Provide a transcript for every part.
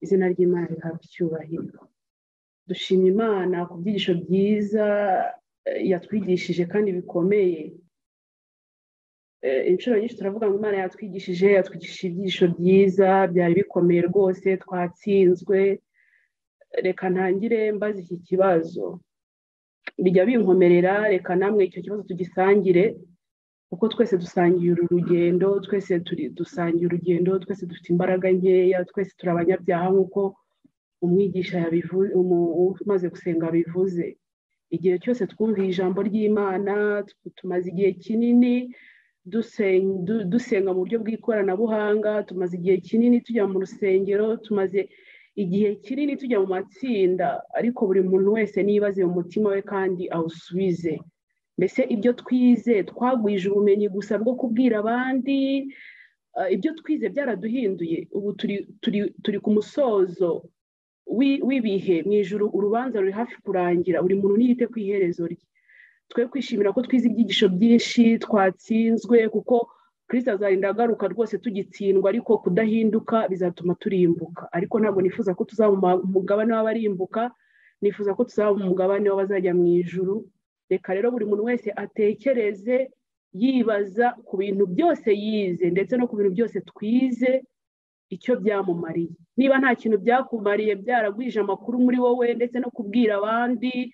Izina ry'Imana rihabwa icyubahiro. Dushima Imana ku byigisho byiza yatwigishije kandi bikomeye. Inshuro nyinshi turavuga ngo Imana yatwigishije, yatwigishije ibyigisho byiza, byari bikomeye rwose, twatsinzwe. Reka ntangire mbaze iki kibazo, bijya binkomerera, reka namwe icyo kibazo tugisangire, kuko twese dusangiye uru rugendo, twese dusangiye urugendo, twese dufite imbaraga nkeya, twese turi abanyabyaha nk'uko umwigisha yabivuze, umaze gusenga abivuze. Igihe cyose twumviye ijambo ry'Imana, tumaze igihe kinini dusenga mu buryo bw'ikoranabuhanga, tumaze igihe kinini tujya mu rusengero, tumaze igihe kinini tujya mu matsinda, ariko buri muntu wese nibaze mu mutima we kandi awusubize. Mbese ibyo twize twagwije ubumenyi gusa bwo kubwira abandi? Ibyo twize byaraduhinduye? Ubu turi ku musozo w'ibihe mu ijuru, urubanza ruri hafi kurangira, buri muntu niyite ku iherezo rye. Twe kwishimira ko twize ibyigisho byinshi, twatsinzwe, kuko Kristo azarinda agaruka rwose tugitsindwa, ariko kudahinduka bizatuma turimbuka. Ariko ntabwo nifuza ko tuzaba mu mugabane w'abarimbuka, nifuza ko tuzaba mu mugabane w'abazajya mu ijuru. Reka rero buri muntu wese atekereze yibaza ku bintu byose yize, ndetse no ku bintu byose twize, icyo byamumariye. Niba nta kintu byakumariye, byaragwije amakuru muri wowe, ndetse no kubwira abandi,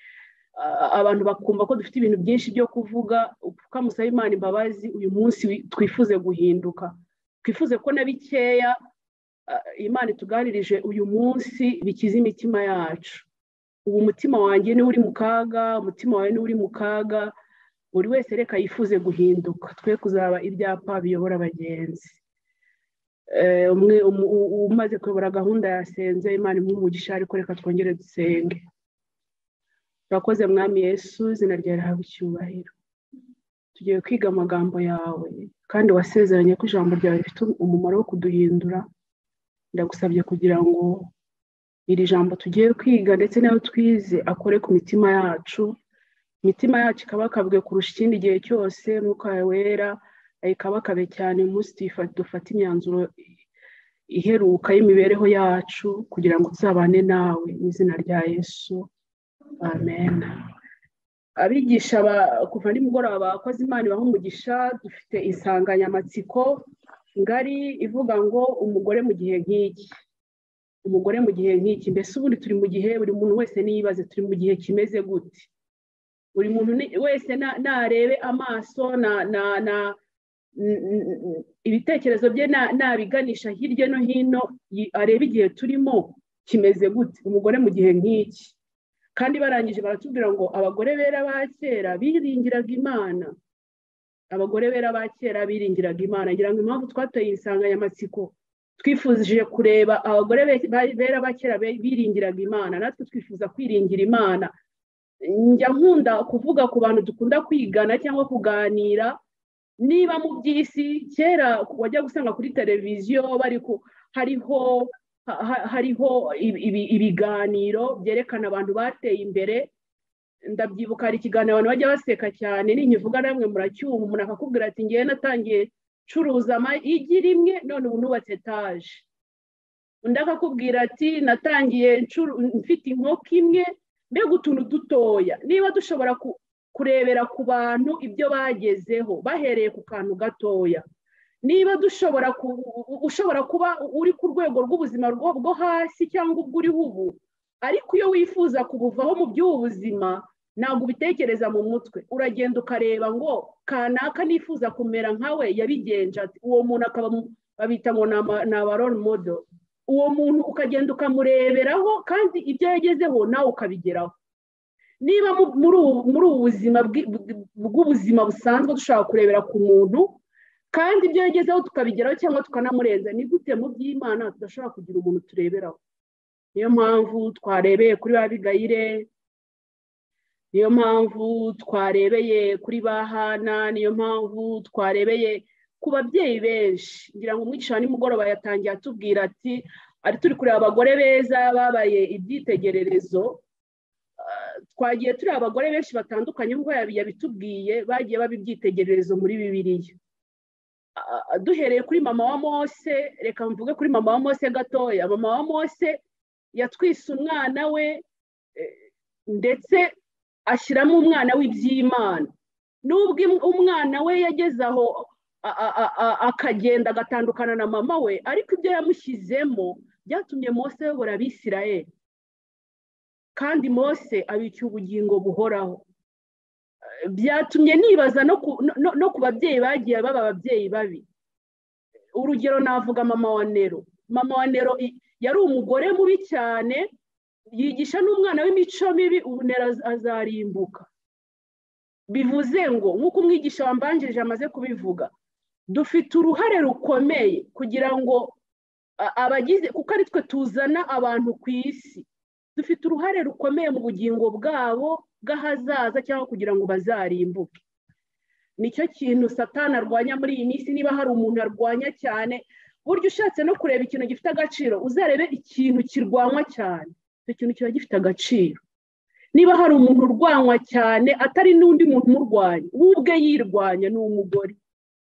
abantu bakumva ko dufite ibintu byinshi byo kuvuga, ukamusaba Imana imbabazi. Uyu munsi twifuze guhinduka, twifuze ko na bikeya Imana ituganirije uyu munsi bikiza imitima yacu. Ubu umutima wanjye niwe uri mu kaga, umutima wawe niwe uri mu kaga. Buri wese reka yifuze guhinduka, twe kuzaba ibyapa biyobora abagenzi. Umwe umaze kuyobora gahunda yasenze, Imana imuhe umugisha, ariko reka twongere dusenge. Urakoze Mwami Yesu, izina ryawe rihabwe icyubahiro. Tugiye kwiga amagambo yawe, kandi wasezeranye ko ijambo ryawe rifite umumaro wo kuduhindura. Ndagusabye kugira ngo iri jambo tugiye kwiga ndetse n'ayo twize akore ku mitima yacu, imitima yacu ikabakabwe kurusha ikindi gihe cyose. Mwuka wawe wera ayikabakabe cyane umunsi dufata imyanzuro iheruka y'imibereho yacu, kugira ngo tuzabane nawe mu izina rya Yesu, amen. Abigisha kuva nimugoroba bakoze, Imana ibaha umugisha. Dufite insanganyamatsiko ngari ivuga ngo umugore mu gihe nk'iki, umugore mu gihe nk'iki. Mbese ubundi turi mu gihe, buri muntu wese niyibaze, turi mu gihe kimeze gute? Buri muntu wese narebe amaso na ibitekerezo bye nabiganisha hirya no hino, arebe igihe turimo kimeze gute, umugore mu gihe nk'iki. Kandi barangije baratubwira ngo abagore bera ba kera biringiraga Imana, abagore bera ba kera biringiraga Imana. Ngira ngo impamvu twatoye insanganyamatsiko, twifuje kureba abagore bera ba kera biringiraga Imana, natwe twifuza kwiringira Imana. Njya nkunda kuvuga ku bantu dukunda kwigana cyangwa kuganira, niba mu by'isi kera wajya gusanga kuri televiziyo bari hariho ibiganiro byerekana abantu bateye imbere. Ndabyibuka hari ikiganiro abantu bajya baseka cyane, ninkivuga namwe muracyumva, umuntu akakubwira ati ngewe natangiye ncuruza igi rimwe, none ubu nubatse etaje. Undi akakubwira ati natangiye mfite inkoko imwe. Mbega utuntu dutoya. Niba dushobora kurebera ku bantu ibyo bagezeho bahereye ku kantu gatoya, niba dushobora ushobora kuba uri ku rwego rw'ubuzima bwo hasi cyangwa ubwo uriho ubu, ariko iyo wifuza kubuvaho mu by'ubu buzima ntabwo ubitekereza mu mutwe, uragenda ukareba ngo kanaka nifuza kumera nkawe yabigenje ati, uwo muntu akaba babita ngo ni aba role model, uwo muntu ukagenda ukamureberaho kandi ibyo yagezeho nawe ukabigeraho. Niba muri ubu buzima bw'ubuzima busanzwe dushobora kurebera ku muntu kandi ibyo yagezeho tukabigeraho cyangwa tukanamurenza, ni gute mu by'Imana tudashobora kugira umuntu tureberaho? Niyo mpamvu twarebeye kuri ba Abigayile, niyo mpamvu twarebeye kuri ba Hana, niyo mpamvu twarebeye ku babyeyi benshi. Ngira ngo umwigisha wa nimugoroba yatangiye atubwira ati ari turi kureba abagore beza babaye ibyitegererezo. Twagiye turi abagore benshi batandukanye nk'uko yabitubwiye, bagiye baba ibyitegererezo muri Bibiliya. Duhereye kuri mama wa Mose, reka mvuge kuri mama wa Mose gatoya. Mama wa Mose yatwise umwana we, ndetse ashyiramo umwana w'iby'Imana. Nubwo umwana we yageze aho akagenda agatandukana na mama we, ariko ibyo yamushyizemo byatumye Mose ayobora Abisirayeli, kandi Mose abikiye ubugingo buhoraho. Byatumye nibaza no ku babyeyi bagiye baba ababyeyi babi. Urugero navuga mama wa Nero. Mama wa Nero yari umugore mubi cyane, yigisha n'umwana w'imico mibi, ubu Nero azarimbuka. Bivuze ngo nk'uko umwigisha wambanjirije amaze kubivuga, dufite uruhare rukomeye kugira ngo abagize, kuko ari twe tuzana abantu ku isi, dufite uruhare rukomeye mu bugingo bwabo bw'ahazaza cyangwa kugira ngo bazarimbuke. Nicyo kintu Satani arwanya muri iyi minsi. Niba hari umuntu arwanya cyane, burya ushatse no kureba ikintu gifite agaciro, uzarebe ikintu kirwanywa cyane, icyo kintu kiba gifite agaciro. Niba hari umuntu urwanywa cyane, atari n'undi muntu umurwanya, we ubwe yirwanya, ni umugore.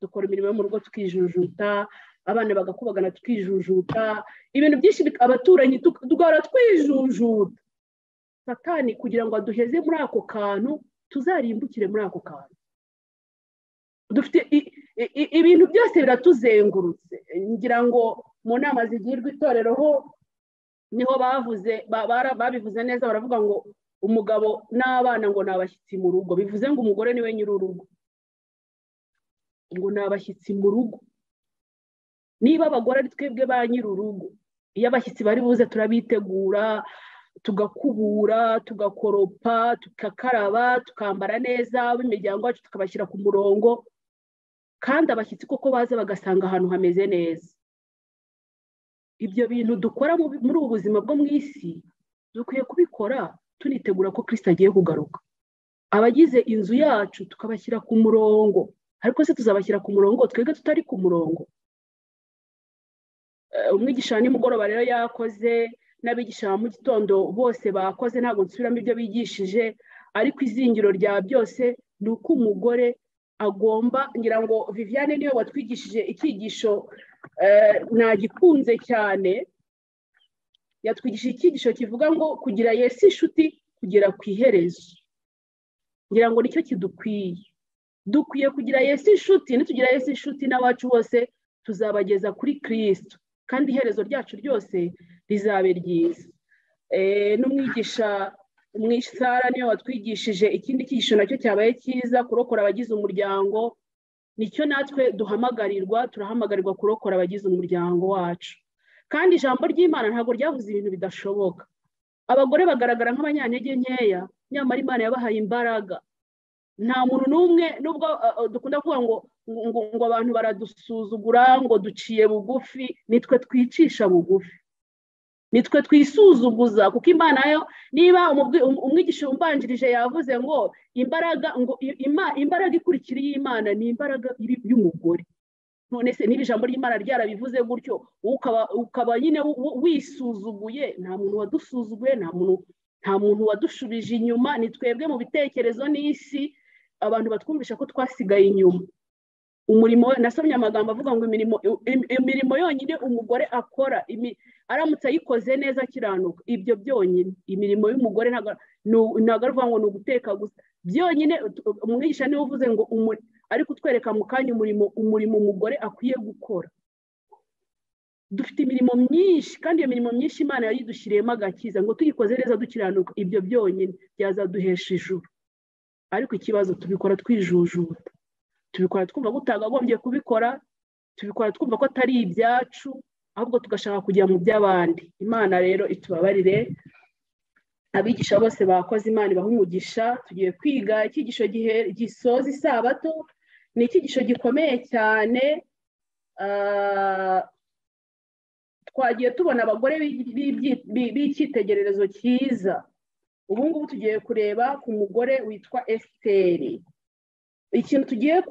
Dukora imirimo yo mu rugo tukijujuta, abana bagakubagana tukijujuta, ibintu byinshi, abaturanyi tugahora twijujuta. Satani kugira ngo aduheze muri ako kantu, tuzarimbukire muri ako kantu. Dufite ibintu byose biratuzengurutse. Ngira ngo mu nama zigirwa itorero ho niho bavuze, babivuze neza, baravuga ngo umugabo n'abana ngo ni abashyitsi mu rugo. Bivuze ngo umugore niwe nyir'urugo, ngo ni abashyitsi mu rugo. Niba abagore ari twebwe ba nyir'urugo, iyo abashyitsi bari buze turabitegura, tugakubura, tugakoropa, tugakaraba, tukambara neza, ab'imiryango yacu tukabashyira ku murongo, kandi abashyitsi koko baza bagasanga ahantu hameze neza. Ibyo bintu dukora muri ubu buzima bwo mu isi, dukwiye kubikora tunitegura ko Kristo agiye kugaruka. Abagize inzu yacu tukabashyira ku murongo, ariko se tuzabashyira ku murongo twebwe tutari ku murongo? Umwigisha wa nimugoroba rero yakoze, n'abigisha ba mu gitondo bose bakoze, ntabwo nsubiramo ibyo bigishije, ariko izingiro rya byose ni uko umugore agomba, ngira ngo Viviane niwe watwigishije icyigisho nagikunze cyane, yatwigishije icyigisho kivuga ngo kugira Yesu inshuti kugera ku iherezo. Ngira ngo nicyo kidukwiye. Dukwiye kugira Yesu inshuti, nitugira Yesu inshuti n'abacu bose tuzabageza kuri Kristo, kandi iherezo ryacu ryose rizabe ryiza. N'umwigisha Sara niwe watwigishije ikindi cyigisho nacyo cyabaye cyiza, kurokora abagize umuryango. Nicyo natwe duhamagarirwa, turahamagarirwa kurokora abagize umuryango wacu. Kandi ijambo ry'Imana ntabwo ryavuze ibintu bidashoboka. Abagore bagaragara nk'abanyantege nkeya, nyamara Imana yabahaye imbaraga. Nta muntu n'umwe, nubwo dukunda kuvuga ngo ngo abantu baradusuzugura, ngo duciye bugufi, nitwe twicisha bugufi, nitwe twisuzuguza, kuko Imana yo, niba umwigisha umbanjirije yavuze ngo imbaraga, ngo imbaraga ikurikira y'Imana ni imbaraga y'umugore. None se niba ijambo ry'Imana ryarabivuze gutyo, ukaba nyine wisuzuguye, nta muntu wadusuzuguye, nta muntu wadushubije inyuma, ni twebwe mu bitekerezo n'isi abantu batwumvisha ko twasigaye inyuma. Umurimo, nasomye amagambo avuga ngo imirimo yonyine umugore akora, aramutse ayikoze neza akiranuka, ibyo byonyine, imirimo y'umugore ntabwo ari ukuvuga ngo ni uguteka gusa byonyine. Umwigisha niwe uvuze ngo ari kutwereka mu kanya umurimo umugore akwiye gukora. Dufite imirimo myinshi, kandi iyo mirimo myinshi Imana yayidushyiriyemo agakiza, ngo tuyikoze neza dukiranuka, ibyo byonyine byazaduhesha ijuru. Ariko ikibazo tubikora twijujuta, tubikora twumva ko utagagombye kubikora, tubikora twumva ko atari ibyacu, ahubwo tugashaka kujya mu by'abandi. Imana rero itubabarire. Abigisha bose bakoze, Imana ibahe umugisha. Tugiye kwiga icyigisho gisoza isabato, ni icyigisho gikomeye cyane. Twagiye tubona abagore b'icyitegererezo cyiza. Ubu ngubu tugiye kureba ku mugore witwa Esiteri. Ikintu tugiye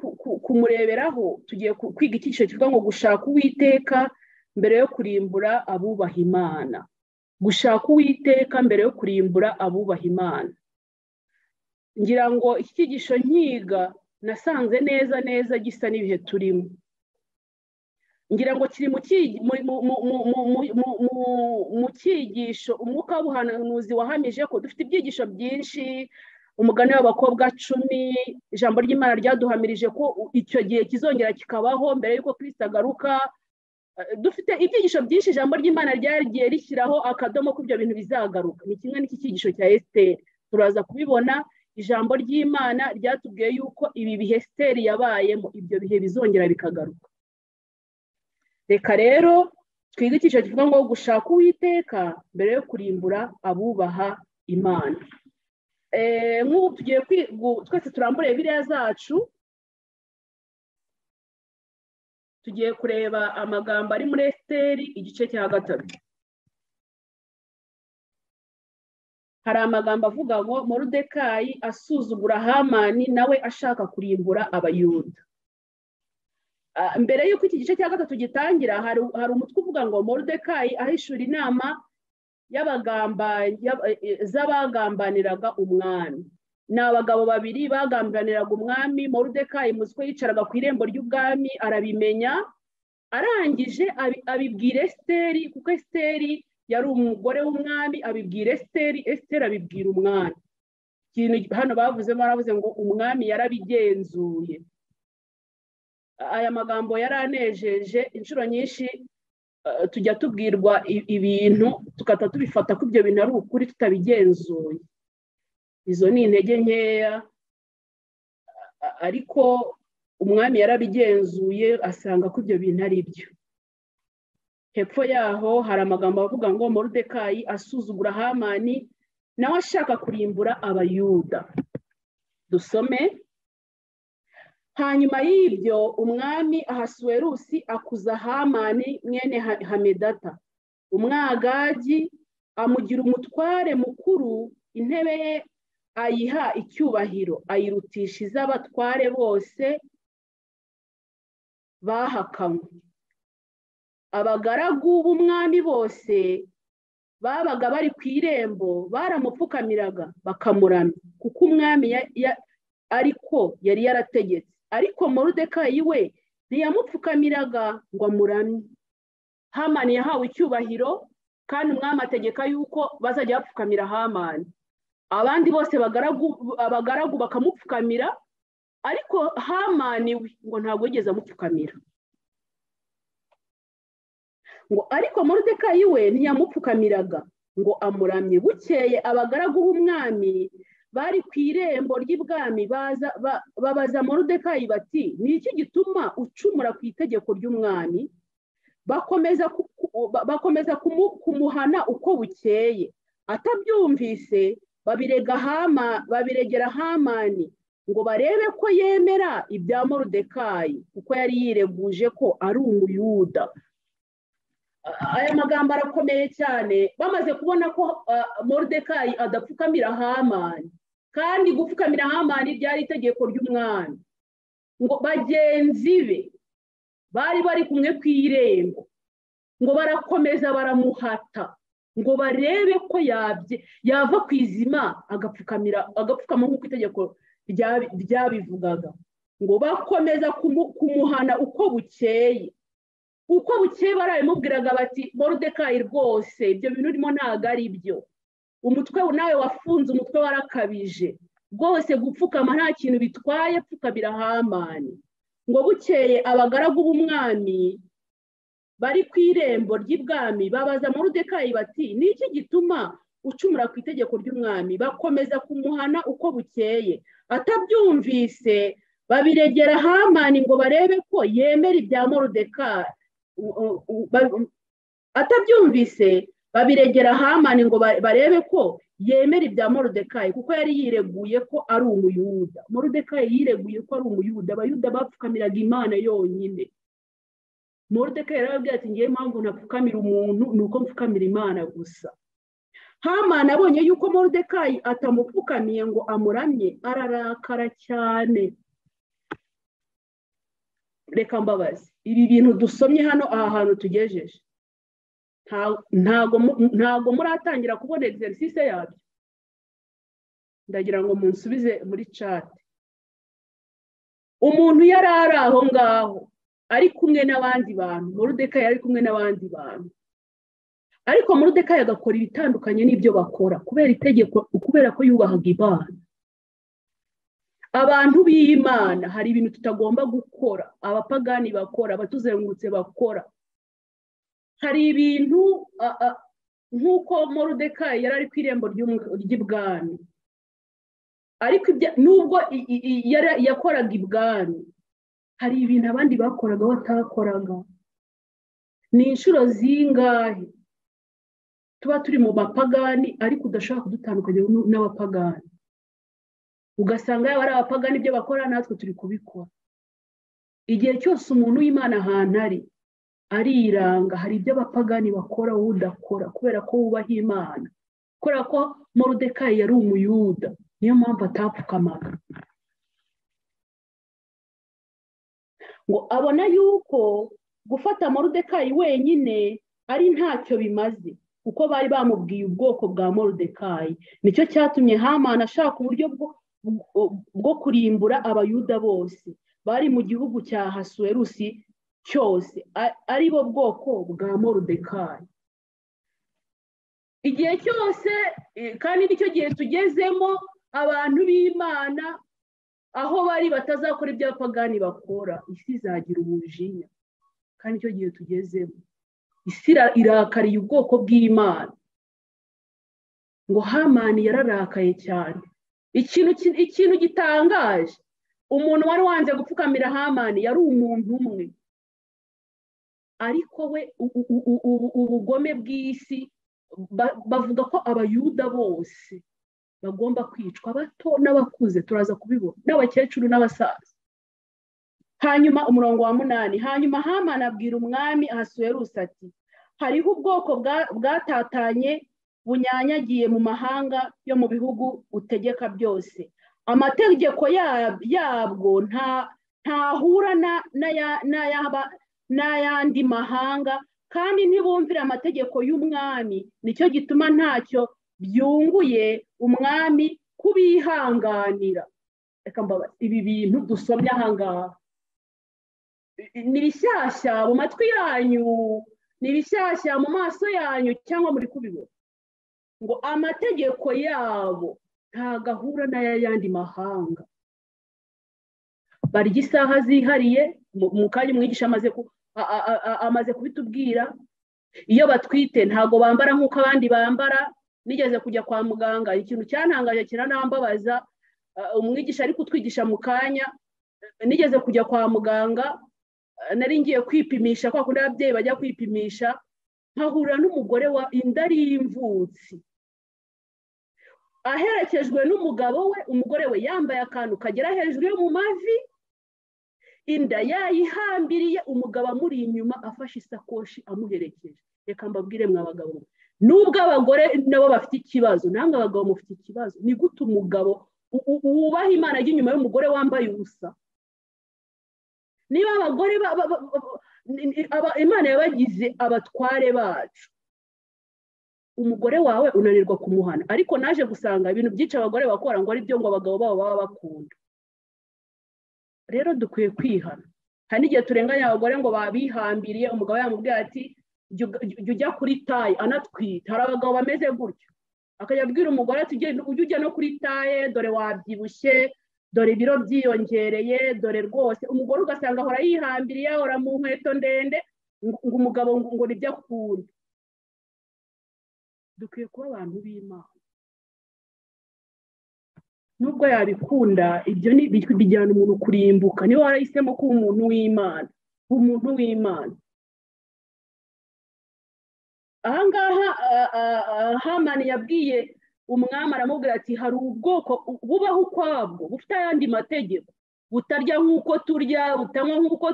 kumureberaho, tugiye kwiga icyigisho kivuga ngo gushaka Uwiteka mbere yo kurimbura abubaha Imana. Gushaka Uwiteka mbere yo kurimbura abubaha Imana. Ngira ngo iki cyigisho nkiga nasanze neza neza gisa n'ibihe turimo. Ngira ngo kiri mu cyigisho umwuka w'ubuhanuzi wahamije ko dufite ibyigisho byinshi. Umugani w'abakobwa 10, ijambo ry'Imana ryaduhamirije ko icyo gihe kizongera kikabaho mbere y'uko Kristo agaruka. Dufite ibyigisho byinshi, ijambo ry'Imana ryagiye rishyiraho akadomo ko ibyo bintu bizagaruka. Ni kimwe n'iki cyigisho cya Esiteri, turaza kubibona. Ijambo ry'Imana ryatubwiye yuko ibi bihe Esiteri yabayemo, ibyo bihe bizongera bikagaruka. Reka rero twige icyiciro kivuga ngo gushaka Uwiteka mbere yo kurimbura abubaha Imana. Nk'ubu tugiye twese turambure Bibiliya zacu, tugiye kureba amagambo ari muri Esiteri igice cya 3. Hari amagambo avuga ngo Moridekayi asuzugura Hamani nawe ashaka kurimbura Abayuda. Mbere y'uko iki gice cya 3 gitangira, hari umutwe uvuga ngo Moridekayi ahishura inama z'abagambaniraga umwami. Ni abagabo babiri bagambaniraga umwami. Moridekayi muzi ko yicaraga ku irembo ry'ubwami, arabimenya, arangije abibwira Esiteri, kuko Esiteri yari umugore w'umwami. Abibwira Esiteri, Esiteri abibwira umwami. Ikintu hano bavuze, baravuze ngo umwami yarabigenzuye. Aya magambo yaranejeje. Inshuro nyinshi tujya tubwirwa ibintu tukata tubifata ko ibyo bintu ari ukuri tutabigenzuye. Izo ni intege nkeya, ariko umwami yarabigenzuye asanga ko ibyo bintu ari byo. Hepfo yaho hari amagambo avuga ngo Moridekayi asuzugura Hamani nawe ashaka kurimbura Abayuda. Dusome. Hanyuma y'ibyo umwami Ahasuwerusi akuza Hamani mwene Hamedata umwagagi, amugira umutware mukuru, intebe ye ayiha icyubahiro, ayirutisha iz'abatware bose bahakanywe. Abagaragu b'umwami bose babaga bari ku irembo baramupfukamiraga bakamuramya, kuko umwami ariko yari yarategetse. Ariko Moridekayi we ntiyamupfukamiraga ngo amuramye. Hamani yahawe icyubahiro, kandi umwami ategeka yuko bazajya bapfukamira Hamani. Abandi bose abagaragu bakamupfukamira, ariko Hamani we ngo ntabwo yigeze amupfukamira. Ngo ariko Moridekayi we ntiyamupfukamiraga ngo amuramye. Bukeye abagaragu b'umwami bari ku irembo ry'ibwami babaza Moridekayi bati: ni iki gituma ucumura ku itegeko ry'umwami? Bakomeza kumuhana uko bukeye. Atabyumvise babiregera Hamani ngo barebe ko yemera ibya Moridekayi, kuko yari yireguje ko ari Umuyuda. Aya magambo arakomeye cyane. Bamaze kubona ko Moridekayi adapfukamira Hamani, kandi gupfukamira Hamani ryari itegeko ry'umwami, ngo bagenzi be bari bari kumwe ku irembo ngo barakomeza baramuhata ngo barebe ko yava ku izima agapfukamira, agapfukama nk'uko itegeko ryabivugaga. Ngo bakomeza kumuhana uko bukeye. Uko bukeye barabimubwiraga bati: Moridekayi rwose ibyo bintu urimo ntabwo ari byo, umutwe nawe wafunze, umutwe warakabije rwose, gupfukama nta kintu bitwaye, pfukamira Hamani. Ngo bukeye abagaragu b'umwami bari ku irembo ry'ibwami babaza Moridekayi bati: ni iki gituma ucumura ku itegeko ry'umwami? Bakomeza kumuhana uko bukeye. Atabyumvise babiregera Hamani ngo barebe ko yemera ibya Moridekayi. Atabyumvise babiregera Hamani ngo barebe ko yemera ibya Moridekayi, kuko yari yireguye ko ari Umuyuda. Moridekayi yireguye ko ari Umuyuda. Abayuda bapfukamiraga Imana yonyine. Moridekayi yarababwiye ati: ngiye impamvu ntapfukamira umuntu ni uko mpfukamira Imana gusa. Hamani abonye yuko Moridekayi atamupfukamiye ngo amuramye, ararakara cyane. Reka mbabazi, ibi bintu dusomye hano, aha hantu tugejeje, ntago muratangira kubona exercice yabyo. Ndagira ngo munsubize muri chat. Umuntu yari ari aho ngaho Ari kumwe n'abandi bantu, Moridekayi ari kumwe n'abandi bantu, ariko Moridekayi agakora ibitandukanye n'ibyo bakora kubera itegeko, kubera ko yubahaga Imana. Abantu b'Imana hari ibintu tutagomba gukora, abapagani bakora, abatuzengurutse bakora. Hari ibintu nk'uko Moridekayi yari ari ku irembo ry'ibwami, ariko nubwo yakoraga ibwami, hari ibintu abandi bakoraga batakoraga. Ni inshuro zingahe tuba turi mu bapagani ariko udashobora kudutandukanya n'abapagani, ugasanga yaba ari abapagani ibyo bakora natwe turi kubikora. Igihe cyose umuntu w'Imana ahantu ari ariranga, hari ibyo abapagani bakora wowe udakora kubera ko wubaha Imana, kubera ko Moridekayi yari umuyuda, niyo mpamvu atapfukamaga. Ngo abona yuko gufata Moridekayi wenyine ari ntacyo bimaze, kuko bari bamubwiye ubwoko bwa Moridekayi. Nicyo cyatumye Hamani ashaka uburyo bwo kurimbura abayuda bose bari mu gihugu cya Ahasuwerusi cyose, ari bo bwoko bwa Moridekayi. Igihe cyose, kandi nicyo gihe tugezemo, abantu b'Imana aho bari batazakora ibyo abapagani bakora, isi izagira umujinya. Kandi nicyo gihe tugezemo, isi irakariye ubwoko bw'Imana. Ngo Hamani yararakaye cyane. Ikintu gitangaje, umuntu wari wanze gupfukamira Hamani yari umuntu umwe, ariko we ubugome bw'isi bavuga ko abayuda bose bagomba kwicwa, bato n'abakuze, turaza kubibona, n'abakecuru n'abasaza. Hanyuma umurongo wa 8, hanyuma Hamani abwira umwami Ahasuwerusi ati hariho ubwoko bwatatanye bunyanyagiye mu mahanga yo mu bihugu utegeka byose, amategeko yabwo ntahura n'ayandi mahanga, kandi ntibumvira amategeko y'umwami, nicyo gituma ntacyo byunguye umwami kubihanganira. Reka mbabaze, ibi bintu dusomye aha ngaha ni bishyashya mu matwi yanyu, ni bishyashya mu maso yanyu, cyangwa muri kubibona? Ngo amategeko yabo ntagahura n'ayandi mahanga. Barya isaha zihariye, mu kanya umwigisha amaze kubitubwira. Iyo batwite ntago bambara nk'uko abandi bambara. Nigeze kujya kwa muganga, ikintu cyantangaje kiranambabaza, umwigisha ari kutwigisha mu kanya. Nigeze kujya kwa muganga, nari ngiye kwipimisha kwa kundi ababyeyi bajya kwipimisha, nkahura n'umugore wa inda ari imvutsi, aherekejwe n'umugabo we. Umugore we yambaye akantu kagera hejuru yo mu mavi, inda yayihambiriye, umugabo amuri inyuma afashe isakoshi amuherekeje. Reka mbabwire mwa bagabo, nubwo abagore nabo bafite ikibazo, namwe abagabo mufite ikibazo. Ni gute umugabo wubaha Imana ajya inyuma y'umugore wambaye ubusa? Niba abagore Imana yabagize abatware bacu, umugore wawe unanirwa kumuhana. Ariko naje gusanga ibintu byinshi abagore bakora ngo ari byo ngo abagabo babo baba bakunda. Rero dukwiye kwihana. Hari n'igihe turenganya abagore ngo babihambiriye, umugabo yamubwiye ati jya ujya kuri taye, anatwita. Hari abagabo bameze gutyo, akajya abwira umugore ati ujye ujya no kuri taye, dore wabyibushye, dore ibiro byiyongereye, dore rwose. Umugore ugasanga ahora yihambiriye, ahora mu nkweto ndende, ngo umugabo ngo nibyo akunda. Dukwiye kuba abantu b'Imana. Nubwo yabikunda, ibyo ni bijyana umuntu kurimbuka. Niba warahisemo kuba umuntu w'Imana, umuntu w'Imana. Aha ngaha Hamani yabwiye umwami, aramubwira ati hari ubwoko bubaho ukwabwo, bufite ayandi mategeko, butarya nk'uko turya, butanywa nk'uko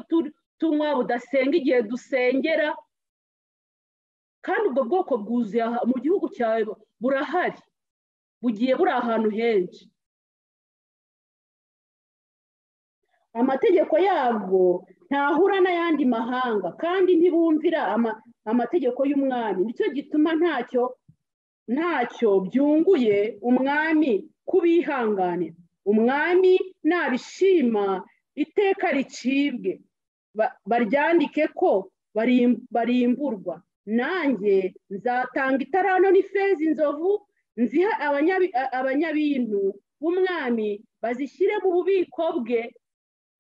tunywa, budasenga igihe dusengera, kandi ubwo bwoko bwuzuye mu gihugu cyawe, burahari, bugiye buri ahantu henshi. Amategeko yabwo ntahura n'ayandi mahanga, kandi ntibumvira amategeko y'umwami, nicyo gituma ntacyo byunguye umwami kubihanganira. Umwami nabishima iteka ricibwe. Baryandike ko barimburwa. Nanjye nzatanga itarano n'ifeza inzovu, nziha abanyabintu b'umwami, bazishyire mu bubiko bwe.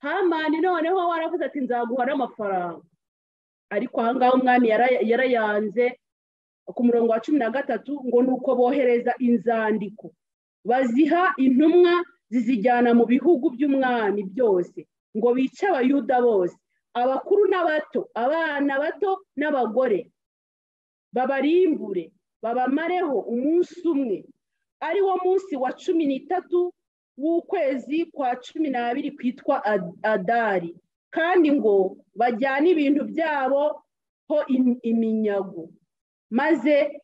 Hamani noneho waravuze ati nzaguha n'amafaranga, ariko ahangaha umwami yarayanze. Ku murongo wa 13 ngo nuko bohereza inzandiko, baziha intumwa zizijyana mu bihugu by'umwami byose, ngo bice Abayuda bose, abakuru n'abato, abana bato n'abagore, babarimbure, babamareho umunsi umwe, ari wo munsi wa 13 w'ukwezi kwa 12 kwitwa Adari, kandi ngo bajyane ibintu byabo ho iminyago. Maze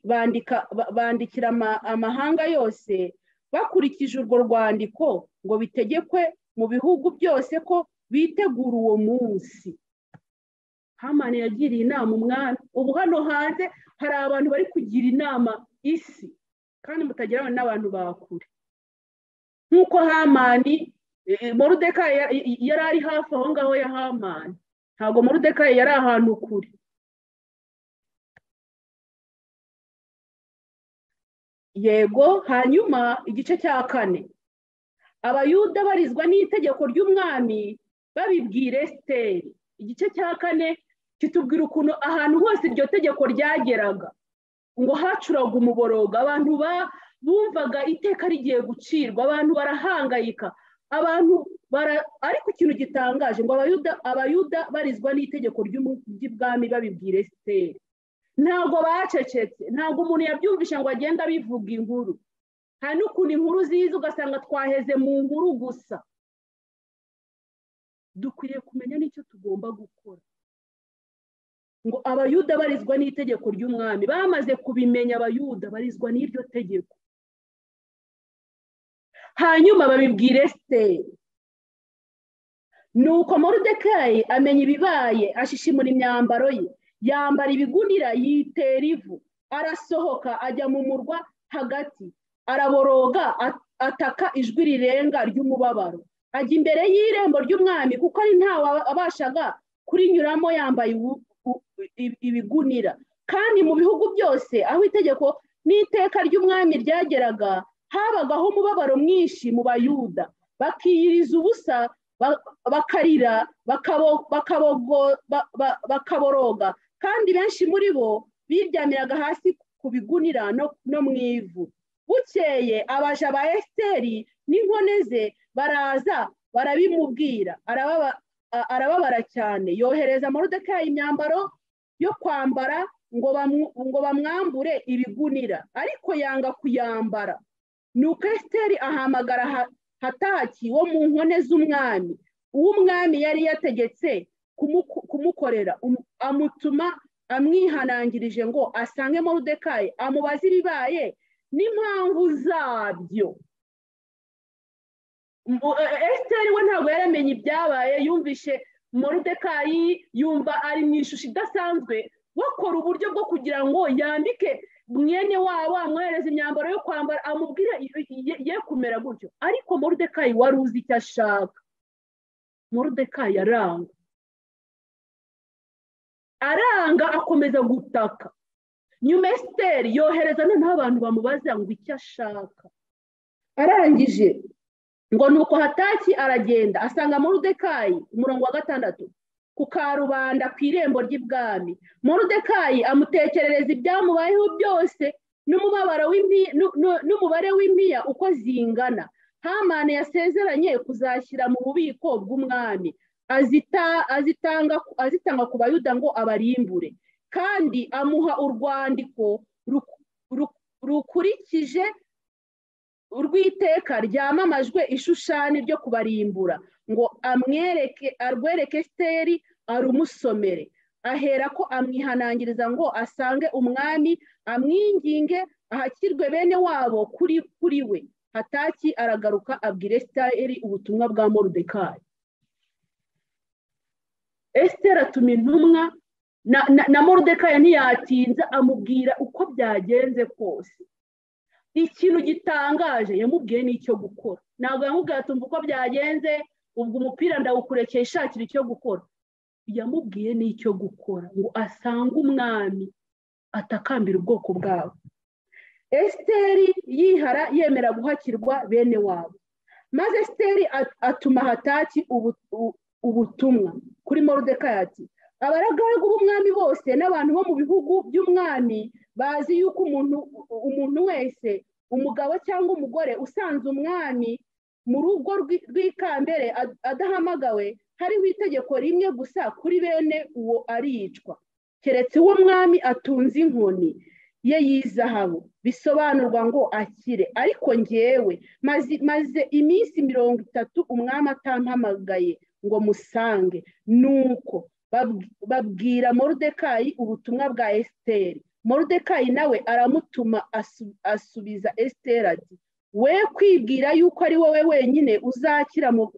bandikira amahanga yose bakurikije urwo rwandiko, ngo bitegekwe mu bihugu byose ko bitegura uwo munsi. Hamani yagiriye inama umwami. Ubu hano hanze hari abantu bari kugira inama isi, kandi mutagerana n'abantu bakure. Nk'uko Hamani, Moridekayi yari ari hafi aho ngaho ya Hamani, ntabwo Moridekayi yari ahantu kure. Yego. Hanyuma igice cya 4, Abayuda barizwa n'itegeko ry'umwami babibwira Esiteri. Igice cya 4 kitubwira ukuntu ahantu hose iryo tegeko ryageraga, ngo hacuraga umuborogo, abantu bumvaga iteka rigiye gucirwa, abantu barahangayika, abantu ariko ikintu gitangaje ngo Abayuda barizwa n'itegeko ry'ubwami babibwira Esiteri. Ntabwo bacecetse, ntabwo umuntu yabyumvisha ngo agende abivuga inkuru. Hari n'ukuntu inkuru ziza ugasanga twaheze mu nkuru gusa. Dukwiriye kumenya n'icyo tugomba gukora. Ngo Abayuda barizwa n'itegeko ry'umwami, bamaze kubimenya Abayuda barizwa n'iryo tegeko, hanyuma babibwira Esiteri. Nuko Moridekayi amenya ibibaye, ashishimura imyambaro ye, yambara ibigunira, yitera ivu, arasohoka ajya mu murwa hagati, araboroga, ataka ijwi rirenga ry'umubabaro, ajya imbere y'irembo ry'umwami, kuko ari ntawe abashaga kurinyuramo yambaye ibigunira. Kandi mu bihugu byose aho itegeko n'iteka ry'umwami ryageraga, habagaho umubabaro mwinshi mu Bayuda, bakiyiriza ubusa, bakarira, bakaboroga, kandi benshi muri bo biryamiraga hasi ku bigunira no mu ivu. Bukeye abaja ba Esiteri n'inkone ze baraza barabimubwira, arababara cyane, yohereza Moridekayi imyambaro yo kwambara ngo bamwambure ibigunira, ariko yanga kuyambara. Nuko Esiteri ahamagara Hataki wo mu nkone z'umwami, uw'umwami yari yategetse kumukorera, amutuma amwihanangirije ngo asange Moridekayi amubaze ibibaye n'impamvu zabyo. Esiteri we ntabwo yaramenye ibyabaye, yumvishe Moridekayi, yumva ari mu ishusho idasanzwe, bakora uburyo bwo kugira ngo yambike mwene wabo, amwohereza imyambaro yo kwambara, amubwira ye kumera gutyo. Ariko Moridekayi wari uzi icyo ashaka. Moridekayi aranga akomeza gutaka. Nyuma Esiteri yohereza noneho abantu bamubaza ngo icyo ashaka. Arangije ngo nuko Hataki aragenda asanga Moridekayi, umurongo wa 6, ku karubanda ku irembo ry'ibwami. Moridekayi amutekerereza ibyamubayeho byose n'umubare w'impiya uko zingana Hamani yasezeranye kuzashyira mu bubiko bw'umwami, azitanga ku Bayuda ngo abarimbure, kandi amuha urwandiko rukurikije urw'iteka ryamamajwe ishushani ryo kubarimbura, ngo amwereke, arwereke Esiteri arumusomere. Ahera ko amwihanangiriza ngo asange umwami amwinginge ahakirwe bene wabo kuri we. Hataki aragaruka abwira Esiteri ubutumwa bwa Moridekayi. Esiteri atuma intumwa na Moridekayi ntiyatinza, amubwira uko byagenze kose. Ikintu gitangaje yamubwiye n'icyo gukora. Ntabwo yamubwiye atumva uko byagenze, ubwo umupira ndawukurekeye shakira icyo gukora. Yamubwiye n'icyo gukora ngo asange umwami atakambira ubwoko bwabo. Esiteri yihara yemera guhakirwa bene wabo. Maze Esiteri atuma Hataki ubutumwa kuri Moridekayi ati: abagaragu b'umwami bose n'abantu bo mu bihugu by'umwami bazi yuko umuntu wese, umugabo cyangwa umugore, usanze umwami mu rugo rw'ikambere adahamagawe, hariho itegeko rimwe gusa kuri bene uwo aricwa, keretse uwo mwami atunze inkoni ye y'izahabu, bisobanurwa ngo akire. Ariko njyewe maze iminsi 30 umwami atampamagaye ngo musange. Nuko babwira Moridekayi ubutumwa bwa Esiteri. Moridekayi nawe aramutuma asubiza Esiteri ati: we kwibwira yuko ari wowe wenyine uzakira mu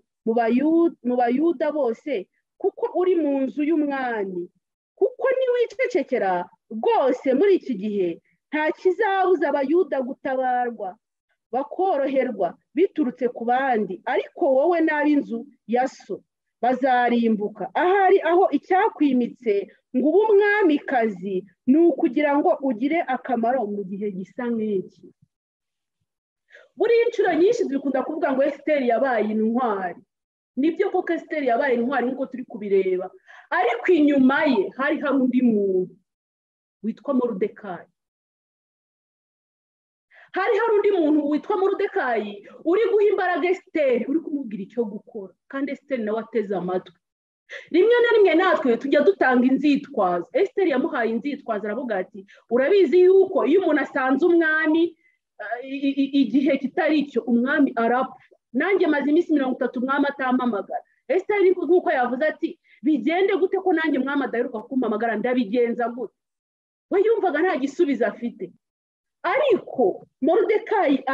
Bayuda bose, kuko uri mu nzu y'umwami, kuko niwicecekera rwose muri iki gihe nta kizabuza Abayuda gutabarwa bakoroherwa biturutse ku bandi, ariko wowe n'ab'inzu ya so bazarimbuka. Ahari aho icyakwimitse ngo ube umwamikazi ni ukugira ngo ugire akamaro mu gihe gisa nk'iki. Buriya inshuro nyinshi dukunda kuvuga ngo Esiteri yabaye intwari. Nibyo koko Esiteri yabaye intwari nk'uko turi kubireba, ariko inyuma ye hari undi muntu witwa Moridekayi. Hari undi muntu witwa Moridekayi uri guha imbaraga Esiteri, uri kumubwira icyo gukora, kandi Esiteri nawe ateze amatwi. Rimwe na rimwe natwe tujya dutanga inzitwazo. Esiteri yamuhaye inzitwazo, aravuga ati: urabizi yuko iyo umuntu asanze umwami igihe kitari icyo, umwami arapfa. Nanjye maze iminsi 30 umwami atampamagara. Esiteri nk'uko yavuze ati: bigende gute ko nanjye umwami adaheruka kumpamagara, ndabigenza gute? We yumvaga nta gisubizo afite. Ariko Moridekayi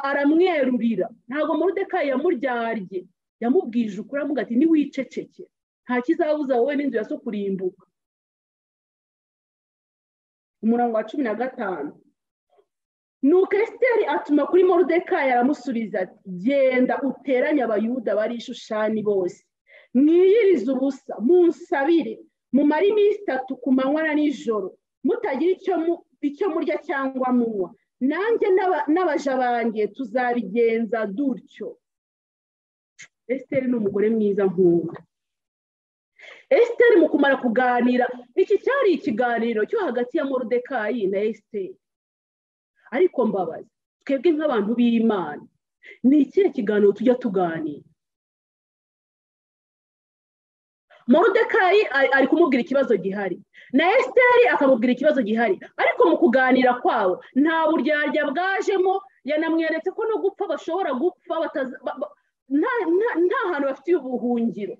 aramwerurira. Ntabwo Moridekayi yamuryarye, yamubwije ukuri, amuga ati: niwiceceke nta kizabuza wowe n'inzu ya so kurimbuka. Umurongo wa 15. Nuko Esiteri atuma kuri Moridekayi aramusubiza ati: genda uteranye Abayuda bari i Shushani bose, mwiyirize ubusa, munsabire, mumare iminsi 3 ku manywa na nijoro, mutagira icyo murya cyangwa munywa, nanjye n'abaja banjye tuzabigenza dutyo. Esiteri ni umugore mwiza nkunda. Esiteri mu kumara kuganira, iki cyari ikiganiro cyo hagati ya Moridekayi na Esiteri. Ariko mbabazi, twebwe nk'abantu b'Imana, ni ikihe kiganiro tujya tuganira? Moridekayi ari kumubwira ikibazo gihari, na Esiteri akamubwira ikibazo gihari, ariko mu kuganira kwabo nta buryarya bwajemo. Yanamweretse ko no gupfa bashobora gupfa, nta hantu bafitiye ubuhungiro.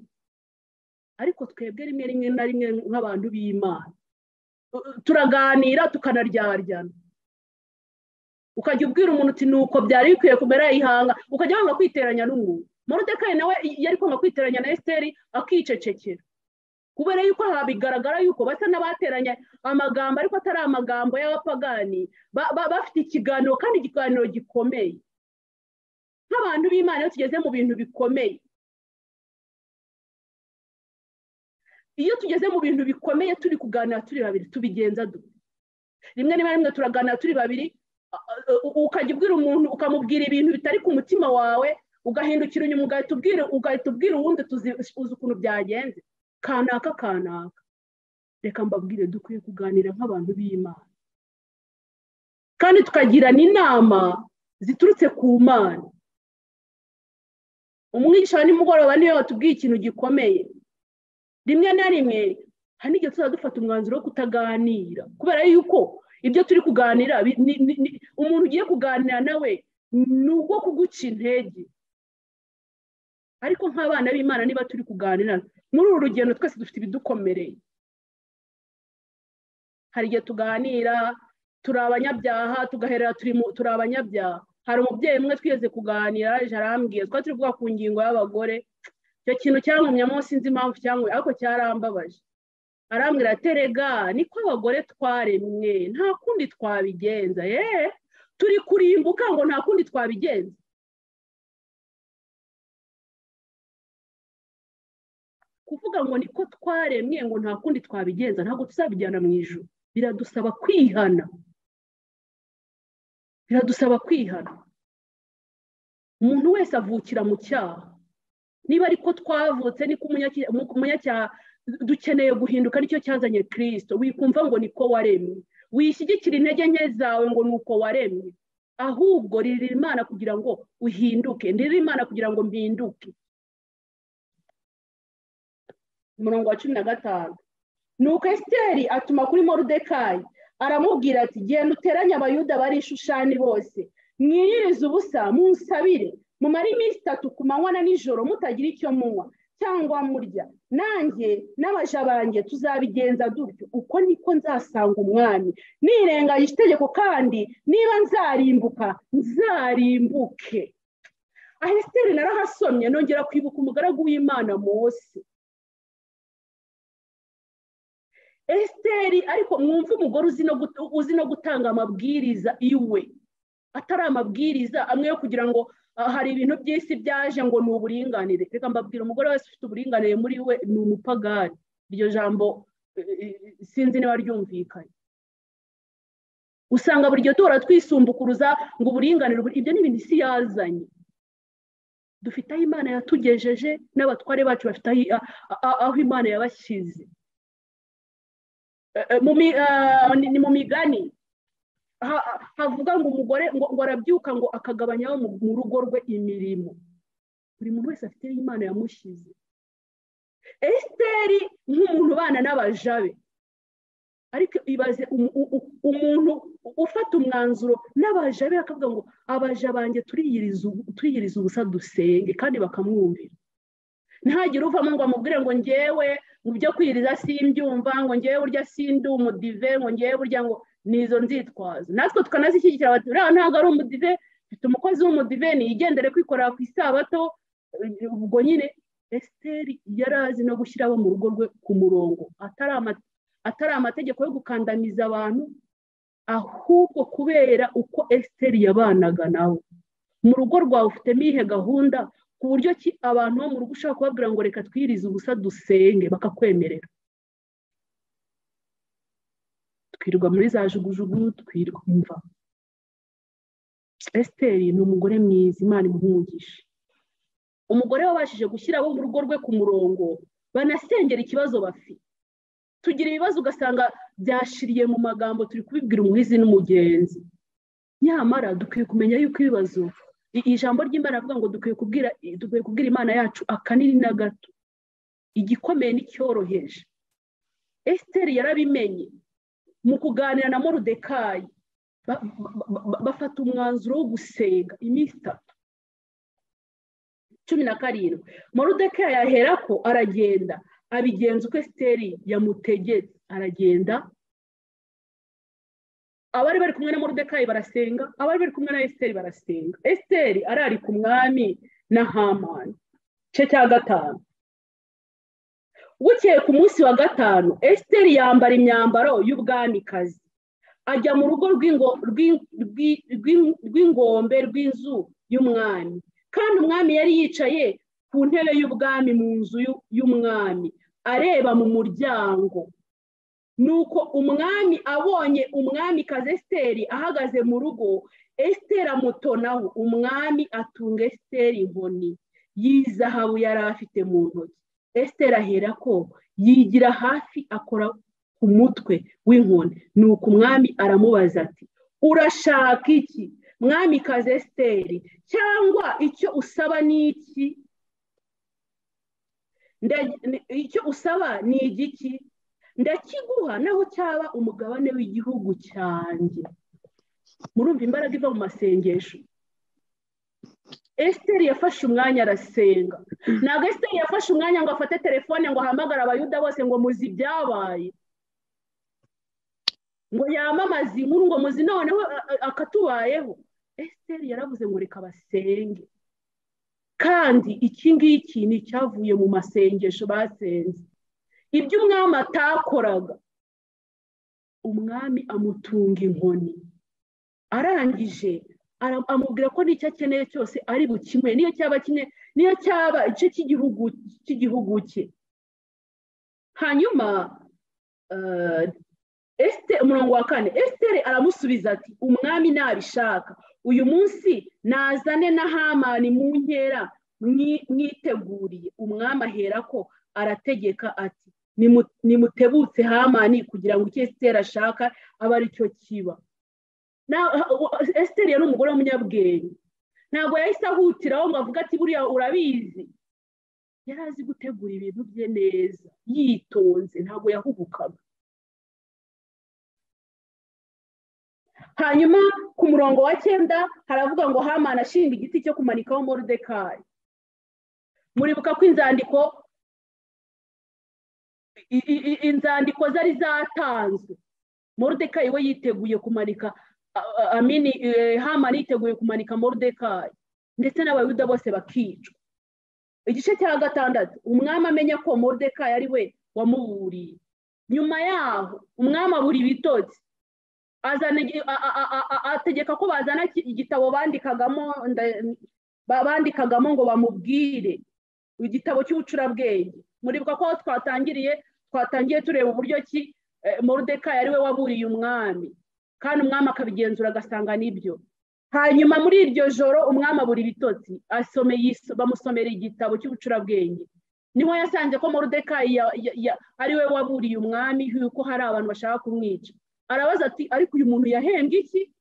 Ariko twebwe rimwe rimwe na rimwe nk'abantu b'Imana turaganira tukanaryaryana. Ukajya ubwira umuntu uti nuko byari bikwiye kumera ihanga, ukajya wanga kwiteranya n'umuntu. Moridekayi nawe yari kwanga kwiteranya na Esiteri akicecekera, kubera yuko bigaragara yuko basa n'abateranya amagambo, ariko atari amagambo y'abapagani, bafite ikiganiro, kandi ikiganiro gikomeye. Nk'abantu b'Imana iyo tugeze mu bintu bikomeye, iyo tugeze mu bintu bikomeye turi kuganira turi babiri, tubigenza dute? Rimwe na rimwe turaganira turi babiri, ukajya ubwira umuntu ukamubwira ibintu bitari ku mutima wawe, ugahindukira inyuma ugahita ubwira uwundi uzi ukuntu byagenze, kanaka kanaka. Reka mbabwire, dukwiye kuganira nk'abantu b'Imana, kandi tukagirana inama ziturutse ku Mana. Umwigisha wa nimugoroba niwe watubwiye ikintu gikomeye. Rimwe na rimwe hari n'igihe tuzajya dufata umwanzuro wo kutaganira, kubera yuko ibyo turi kuganira, umuntu ugiye kuganira nawe ni ubwo kuguca intege. Ariko nk'abana b'Imana niba turi kuganira muri uru rugendo, twese dufite ibidukomereye. Hari igihe tuganira turi abanyabyaha, tugaherera turi abanyabyaha. Hari umubyeyi umwe twigeze kuganira, aje arambwira, twari turi kuvuga ku ngingo y'abagore, icyo kintu cyankumyamo sinzi impamvu cyankumye, ariko cyarambabaje. Arambwira ati: erega niko abagore twaremwe, nta kundi twabigenza. Turi kurimbuka ngo nta kundi twabigenza. Kuvuga ngo niko twaremwe ngo nta kundi twabigenza, ntabwo tuzabijyana mu ijuru. Biradusaba kwihana, biradusaba kwihana. Umuntu wese avukira mu cyaha. Niba ariko twavutse, niko umunyacyaha dukeneye guhinduka, nicyo cyazanye Kristo. Wikumva ngo niko waremwe, wishyigikira intege nke zawe ngo nuko waremwe, ahubwo ririra Imana kugira ngo uhinduke, ndirira Imana kugira ngo mpinduke. Umurongo wa 15. Nuko Esiteri atuma kuri Moridekayi aramubwira ati genda uteranye Abayuda bari i Shushani bose, mwiyirize ubusa, munsabire, mumare iminsi 3 ku manywa na nijoro mutagira icyo munywa cyangwa murya, nanjye n'abaja banjye tuzabigenza dutyo. Uko niko nzasanga umwami nirengagije itegeko, kandi niba nzarimbuka nzarimbuke. Aho Esiteri narahasomye nongera kwibuka umugaragu w'Imana Mose. Esiteri, ariko mwumve umugore uzi no gutanga amabwiriza iwe, atari amabwiriza amwe yo kugira ngo hari ibintu by'isi byaje ngo ni uburinganire. Reka mbabwira, umugore wese ufite uburinganire muri we ni umupagani. Iryo jambo sinzi niba ryumvikanye. Usanga buri gihe duhora twisumbukuruza ngo uburinganire, ibyo ni ibintu isi yazanye. Dufite aho Imana yatugejeje, n'abatware bacu bafite aho Imana yabashyize. Ni mu migani havuga ngo umugore ngo arabyuka ngo akagabanya mu rugo rwe imirimo. Buri muntu wese afite Imana yamushyize. Esiteri nk'umuntu ubana n'abaja be, ariko ibaze umuntu ufata umwanzuro n'abaja be akavuga ngo abaja banjye turiyiriza ubusa dusenge, kandi bakamwumvira. Ntihagire uvamo ngo amubwire ngo ngewe mu byo kwiriza simbyumva, ngo ngewe burya sindi umudive, ngo ngewe burya ngo nizo nzitwazo. Natwe tukanazishyigikira bati uriya ntabwo ari umudive, mfite umukozi w'umudive niyigendere kwikorera ku isabato. Ubwo nyine Esiteri yari azi no gushyira abo mu rugo rwe ku murongo, atari amategeko yo gukandamiza abantu, ahubwo kubera uko Esiteri yabanaga nawe. Mu rugo rwawe ufitemo iyihe gahunda ku buryo ki abantu bo mu rugo ushaka kubabwira ngo reka twirize ubusa dusenge, bakakwemerera? Twirirwa muri za jugujugu, twirirwa mva. Esiteri ni umugore mwiza, Imana imuha. Umugore wabashije gushyira abo mu rugo rwe ku murongo, banasengera ikibazo bafite. Tugira ibibazo ugasanga byashiriye mu magambo, turi kubibwira umuhizi n'umugenzi. Nyamara dukwiye kumenya yuko ibibazo, ijambo ry'Imana avuga ngo dukwiye kubwira Imana yacu akanini na gato, igikomeye n'icyoroheje. Esiteri yarabimenye mu kuganira na Moridekayi, bafata umwanzuro wo gusenga iminsi 3. 17. Moridekayi aherako aragenda abigenza uko Esiteri yamutegetse. Aragenda, abari bari kumwe na Moridekayi barasenga, abari bari kumwe na Esiteri barasenga. Esiteri ararika umwami na Hamani. Igice cya 5. Bukeye ku munsi wa 5, Esiteri yambara imyambaro y'ubwamikazi, ajya mu rugo rw'ingombe rw'inzu y'umwami. Kandi umwami yari yicaye ku ntebe y'ubwami mu nzu y'umwami, areba mu muryango. Nuko umwami abonye umwamikazi Esiteri ahagaze mu rugo, Esiteri amutonaho. Umwami atunga Esiteri inkoni y'izahabu yari afite mu ntoki. Esiteri aherako yigira hafi akora ku mutwe w'inkoni. Nuko umwami aramubaza ati urashaka iki, mwamikazi Esiteri? Cyangwa icyo usaba ni iki? Icyo usaba ni igiki? Ndakiguha naho cyaba umugabane w'igihugu cyanjye. Murumva imbaraga iva mu masengesho. Esiteri yafashe umwanya arasenga. Ntabwo Esiteri yafashe umwanya ngo afate telefone ngo ahamagare Abayuda bose ngo muzi ibyabaye, ngo yamamaze inkuru ngo muzi noneho akatubayeho. Esiteri yaravuze ngo reka basenge. Kandi iki ngiki ni icyavuye mu masengesho basenze. Ibyo umwami atakoraga, umwami amutunga inkoni. Arangije amubwira ko n'icyo akeneye cyose ari bukimwe, niyo cyaba kimwe, niyo cyaba igice cy'igihugu cye. Hanyuma umurongo wa 4, Esiteri aramusubiza ati umwami nabishaka uyu munsi nazane na Hamani mu nkera mwiteguriye. Umwami aherako arategeka ati nimutebutse Hamani kugira ngo icyo Esiteri ashaka abe aricyo kiba. Esiteri yari umugore w'umunyabwenge, ntabwo yahise ahutiraho ngo avuge ati buriya urabizi. Yari azi gutegura ibintu bye neza yitonze, ntabwo yahubukaga. Hanyuma ku murongo wa 9 haravuga ngo Hamani ashinga igiti cyo kumanikaho Moridekayi. Muribuka ko inzandiko zari zatanzwe, Moridekayi we yiteguye kumanika, Hamani yiteguye kumanika Moridekayi ndetse n'Abayuda bose bakicwa. Igice cya 6, umwami amenya ko Moridekayi ari we wamuburiye. Nyuma yaho umwami abura ibitotsi, ategeka ko bazana igitabo bandikagamo ngo bamubwire, igitabo cy'ubucurabwenge. Muribuka ko twatangiye tureba uburyo ki Moridekayi ari we waburiye umwami, kandi umwami akabigenzura agasanga nibyo. Hanyuma muri iryo joro umwami abura ibitotsi, bamusomera igitabo cy'ubucurabwenge. Niho yasanze ko Moridekayi ari we waburiye umwami yuko hari abantu bashaka kumwica. Arabaza ati ariko uyu muntu yahembwe iki?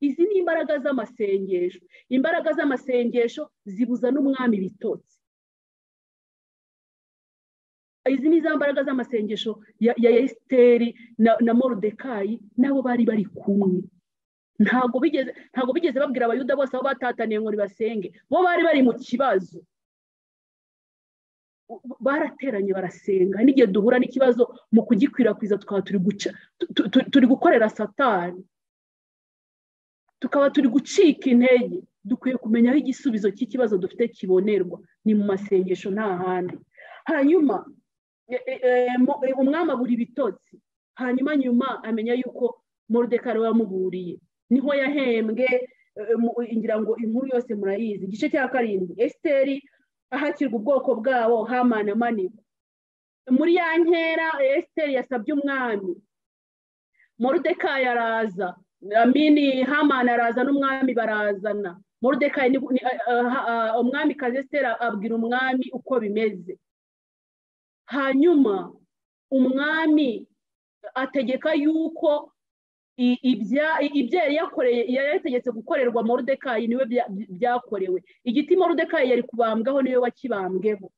Izi ni imbaraga z'amasengesho. Imbaraga z'amasengesho zibuza n'umwami ibitotsi. Izi ni za mbaraga z'amasengesho ya Esiteri na Moridekayi, nabo bari bari kumwe. Ntabwo bigeze babwira Abayuda bose aho batataniye ngo basenge, bo bari bari mu kibazo, barateranye barasenga. N'igihe duhura n'ikibazo mu kugikwirakwiza tukaba turi gukorera Satani, tukaba turi gucika intege. Dukwiye kumenya aho igisubizo cy'ikibazo dufite kibonerwa, ni mu masengesho nta handi. Hanyuma umwami abura ibitotsi, hanyuma nyuma amenya yuko Moridekayi wamuburiye, niho yahembwe. Ngira ngo inkuru yose murayizi. Igice cya 7, Esiteri ahakirwa ubwoko bwabo, Hamani amanikwa. Muri ya nkera Esiteri yasabye umwami, Moridekayi araza, Hamani araza n'umwami barazana. Moridekayi umwamikazi Esiteri abwira umwami uko bimeze. Hanyuma umwami ategeka yuko ibyo yari yakoreye, yari yategetse gukorerwa Moridekayi niwe byakorewe. Igiti Moridekayi yari kubambwaho niwe wakibambweho.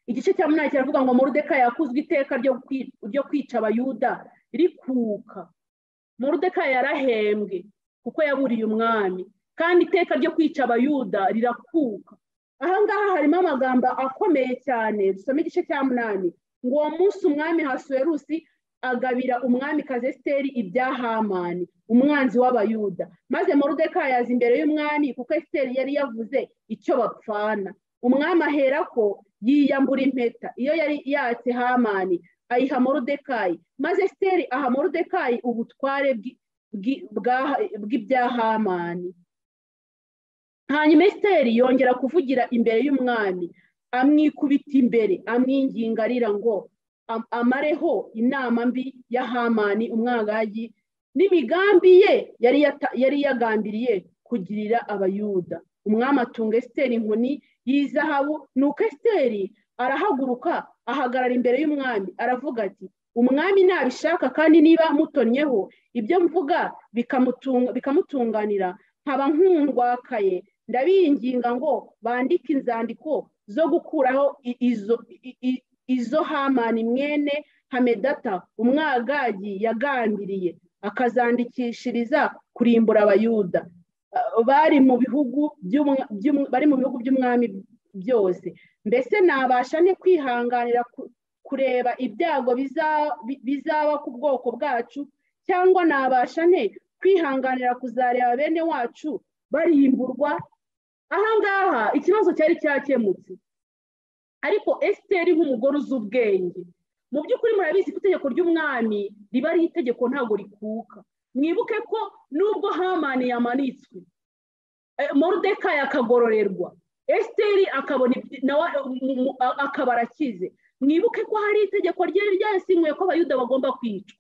Igice cya 8 kiravuga ngo Moridekayi yakuzwe iteka ryo kwica Abayuda rikuka. Moridekayi yarahembwe kuko yaburiye umwami, kandi iteka ryo kwica Abayuda rirakuka. Aha ngaha harimo amagambo akomeye cyane. Dusome igice cya 8 ngo uwo munsi umwami Ahasuwerusi agabira umwamikazi Esiteri ibya Hamani umwanzi w'Abayuda. Maze Moridekayi aza imbere y'umwami kuko Esiteri yari yavuze icyo bapfana. Umwami aherako yiyambura impeta iyo yari yatse Hamani ayiha Moridekayi. Maze Esiteri aha Moridekayi ubutware bw'ibya Hamani. Hanyuma Esiteri yongera kuvugira imbere y'umwami, amwikubita imbere, amwinginga arira ngo amareho inama mbi ya Hamani umwangagi n'imigambi ye yari yagambiriye kugirira Abayuda. Umwami atunga Esiteri inkoni y'izahabu. Nuko Esiteri arahaguruka ahagarara imbere y'umwami, aravuga ati umwami nabishaka kandi niba mutonnyeho ibyo mvuga bikamutunganira, nkaba nkundwakaye, ndabinginga ngo bandike inzandiko zo gukuraho izo Hamani mwene Hamedata umwagagi yagambiriye, akazandikishiriza kurimbura Abayuda bari mu bihugu by'umwami byose. Mbese nabasha nte kwihanganira kureba ibyago bizaba ku bwoko bwacu, cyangwa nabasha nte kwihanganira kuzareba bene wacu barimburwa? Aha ngaha ikibazo cyari cyakemutse, ariko Esiteri nk'umugore uzi ubwenge, mu by'ukuri murabizi ko itegeko ry'umwami riba ari itegeko ntabwo rikuka. Mwibuke ko nubwo Hamani yamanitswe, Moridekayi akagororerwa, Esiteri akabona nawe akaba arakize, Mwibuke ko hari itegeko ryari ryasinywe ko Abayuda bagomba kwicwa.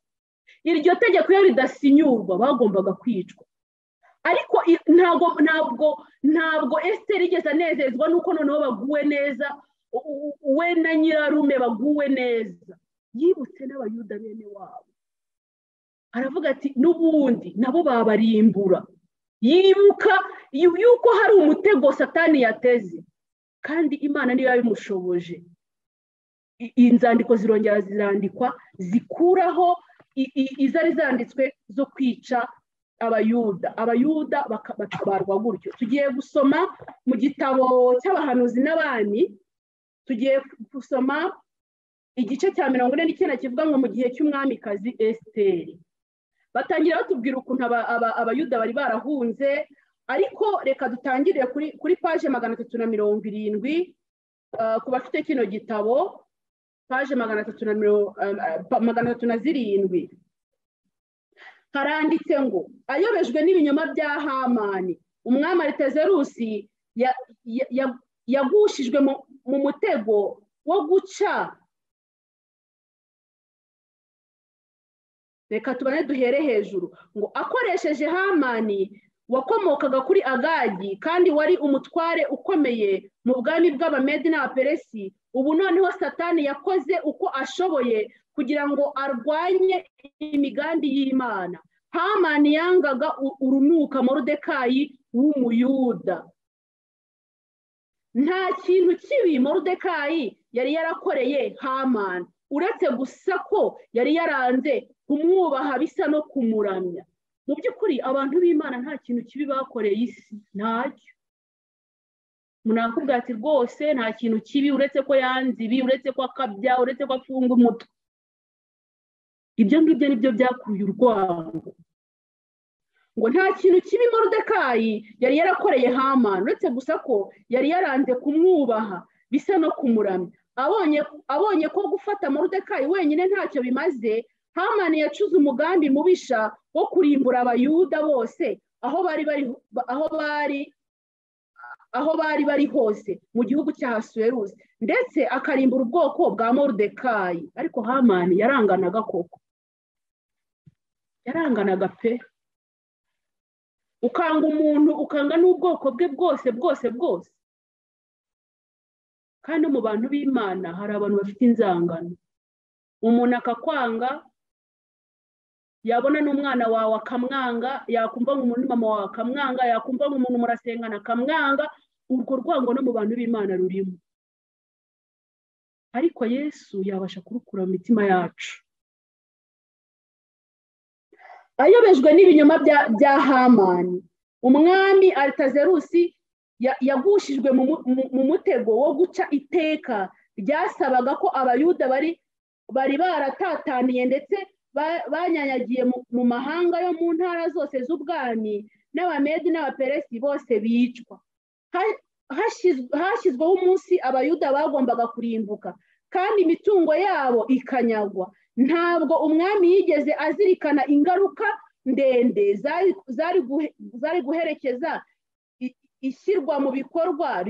Iryo tegeko iyo ridasinyurwa bagombaga kwicwa. Ariko ntabwo Esiteri yigeze anezezwa nuko noneho baguwe neza, we na nyirarume baguwe neza. Yibutse n'Abayuda bene wabo, aravuga ati n'ubundi nabo babarimbura. Yibuka yuko hari umutego Satani yateze, kandi Imana niyo yabimushoboje. Inzandiko zirongera zirandikwa zikuraho izari zanditswe zo kwica Abayuda. Abayuda batabarwa gutyo. Tugiye gusoma mu gitabo cy'abahanuzi n'abami, tugiye gusoma igice cya 49 kivuga ngo mu gihe cy'umwamikazi Esiteri. Batangira batubwira ukuntu Abayuda bari barahunze, ariko reka dutangirire kuri paje 370 ku bafite kino gitabo, paje 307. Haranditse ngo ayobejwe n'ibinyoma bya Hamani, umwami Aritazerusi yagushijwe mu mutego wo guca. Reka tubane duhere hejuru ngo akoresheje Hamani wakomokaga kuri Agagi kandi wari umutware ukomeye mu bwami bw'Abamedi n'Abaperesi. Ubu noneho Satani yakoze uko ashoboye kugira ngo arwanye imigambi y'Imana. Hamani yangaga urunuka Moridekayi w'Umuyuda. Nta kintu kibi Moridekayi yari yarakoreye Hamani, uretse gusa ko yari yaranze kumwubaha bisa no kumuramya. Mu by'ukuri abantu b'Imana nta kintu kibi bakoreye isi, ntacyo. Munakubwira ati rwose nta kintu kibi, uretse ko yanze ibi, uretse ko akabya, uretse ko afunga umutwe. Ibyo ngibyo nibyo byakuye urwango. Ngo nta kintu kibi Moridekayi yari yarakoreye Hamani, uretse gusa ko yari yaranze kumwubaha bisa no kumuramya. Abonye ko gufata Moridekayi wenyine ntacyo bimaze, Hamani yacuze umugambi mubisha wo kurimbura Abayuda bose aho bari bari hose mu gihugu cya Ahasuwerusi, ndetse akarimbura ubwoko bwa Moridekayi. Ariko Hamani yaranganaga koko, yaranganaga pe. Ukanga umuntu, ukanga n'ubwoko bwe bwose bwose bwose. Kandi mu bantu b'Imana hari abantu bafite inzangano. Umuntu akakwanga, yabona n'umwana wawe akamwanga, yakumva nk'umuntu mama wawe akamwanga, yakumva nk'umuntu murasengana akamwanga. Urwo rwango no mu bantu b'Imana rurimo. Ariko Yesu yabasha kurukura mu mitima yacu. Ayobejwe n'ibinyoma bya Hamani, umwami Aritazerusi yagushijwe mu mutego wo guca iteka ryasabaga ko Abayuda bari baratataniye ndetse banyanyagiye mu mahanga yo mu ntara zose z'ubwami, n'Abamedi n'Abaperesi bose bicwa. Hashyizweho umunsi Abayuda bagombaga kurimbuka kandi imitungo yabo ikanyagwa. Ntabwo umwami yigeze azirikana ingaruka ndende zari guherekeza ishyirwa mu bikorwa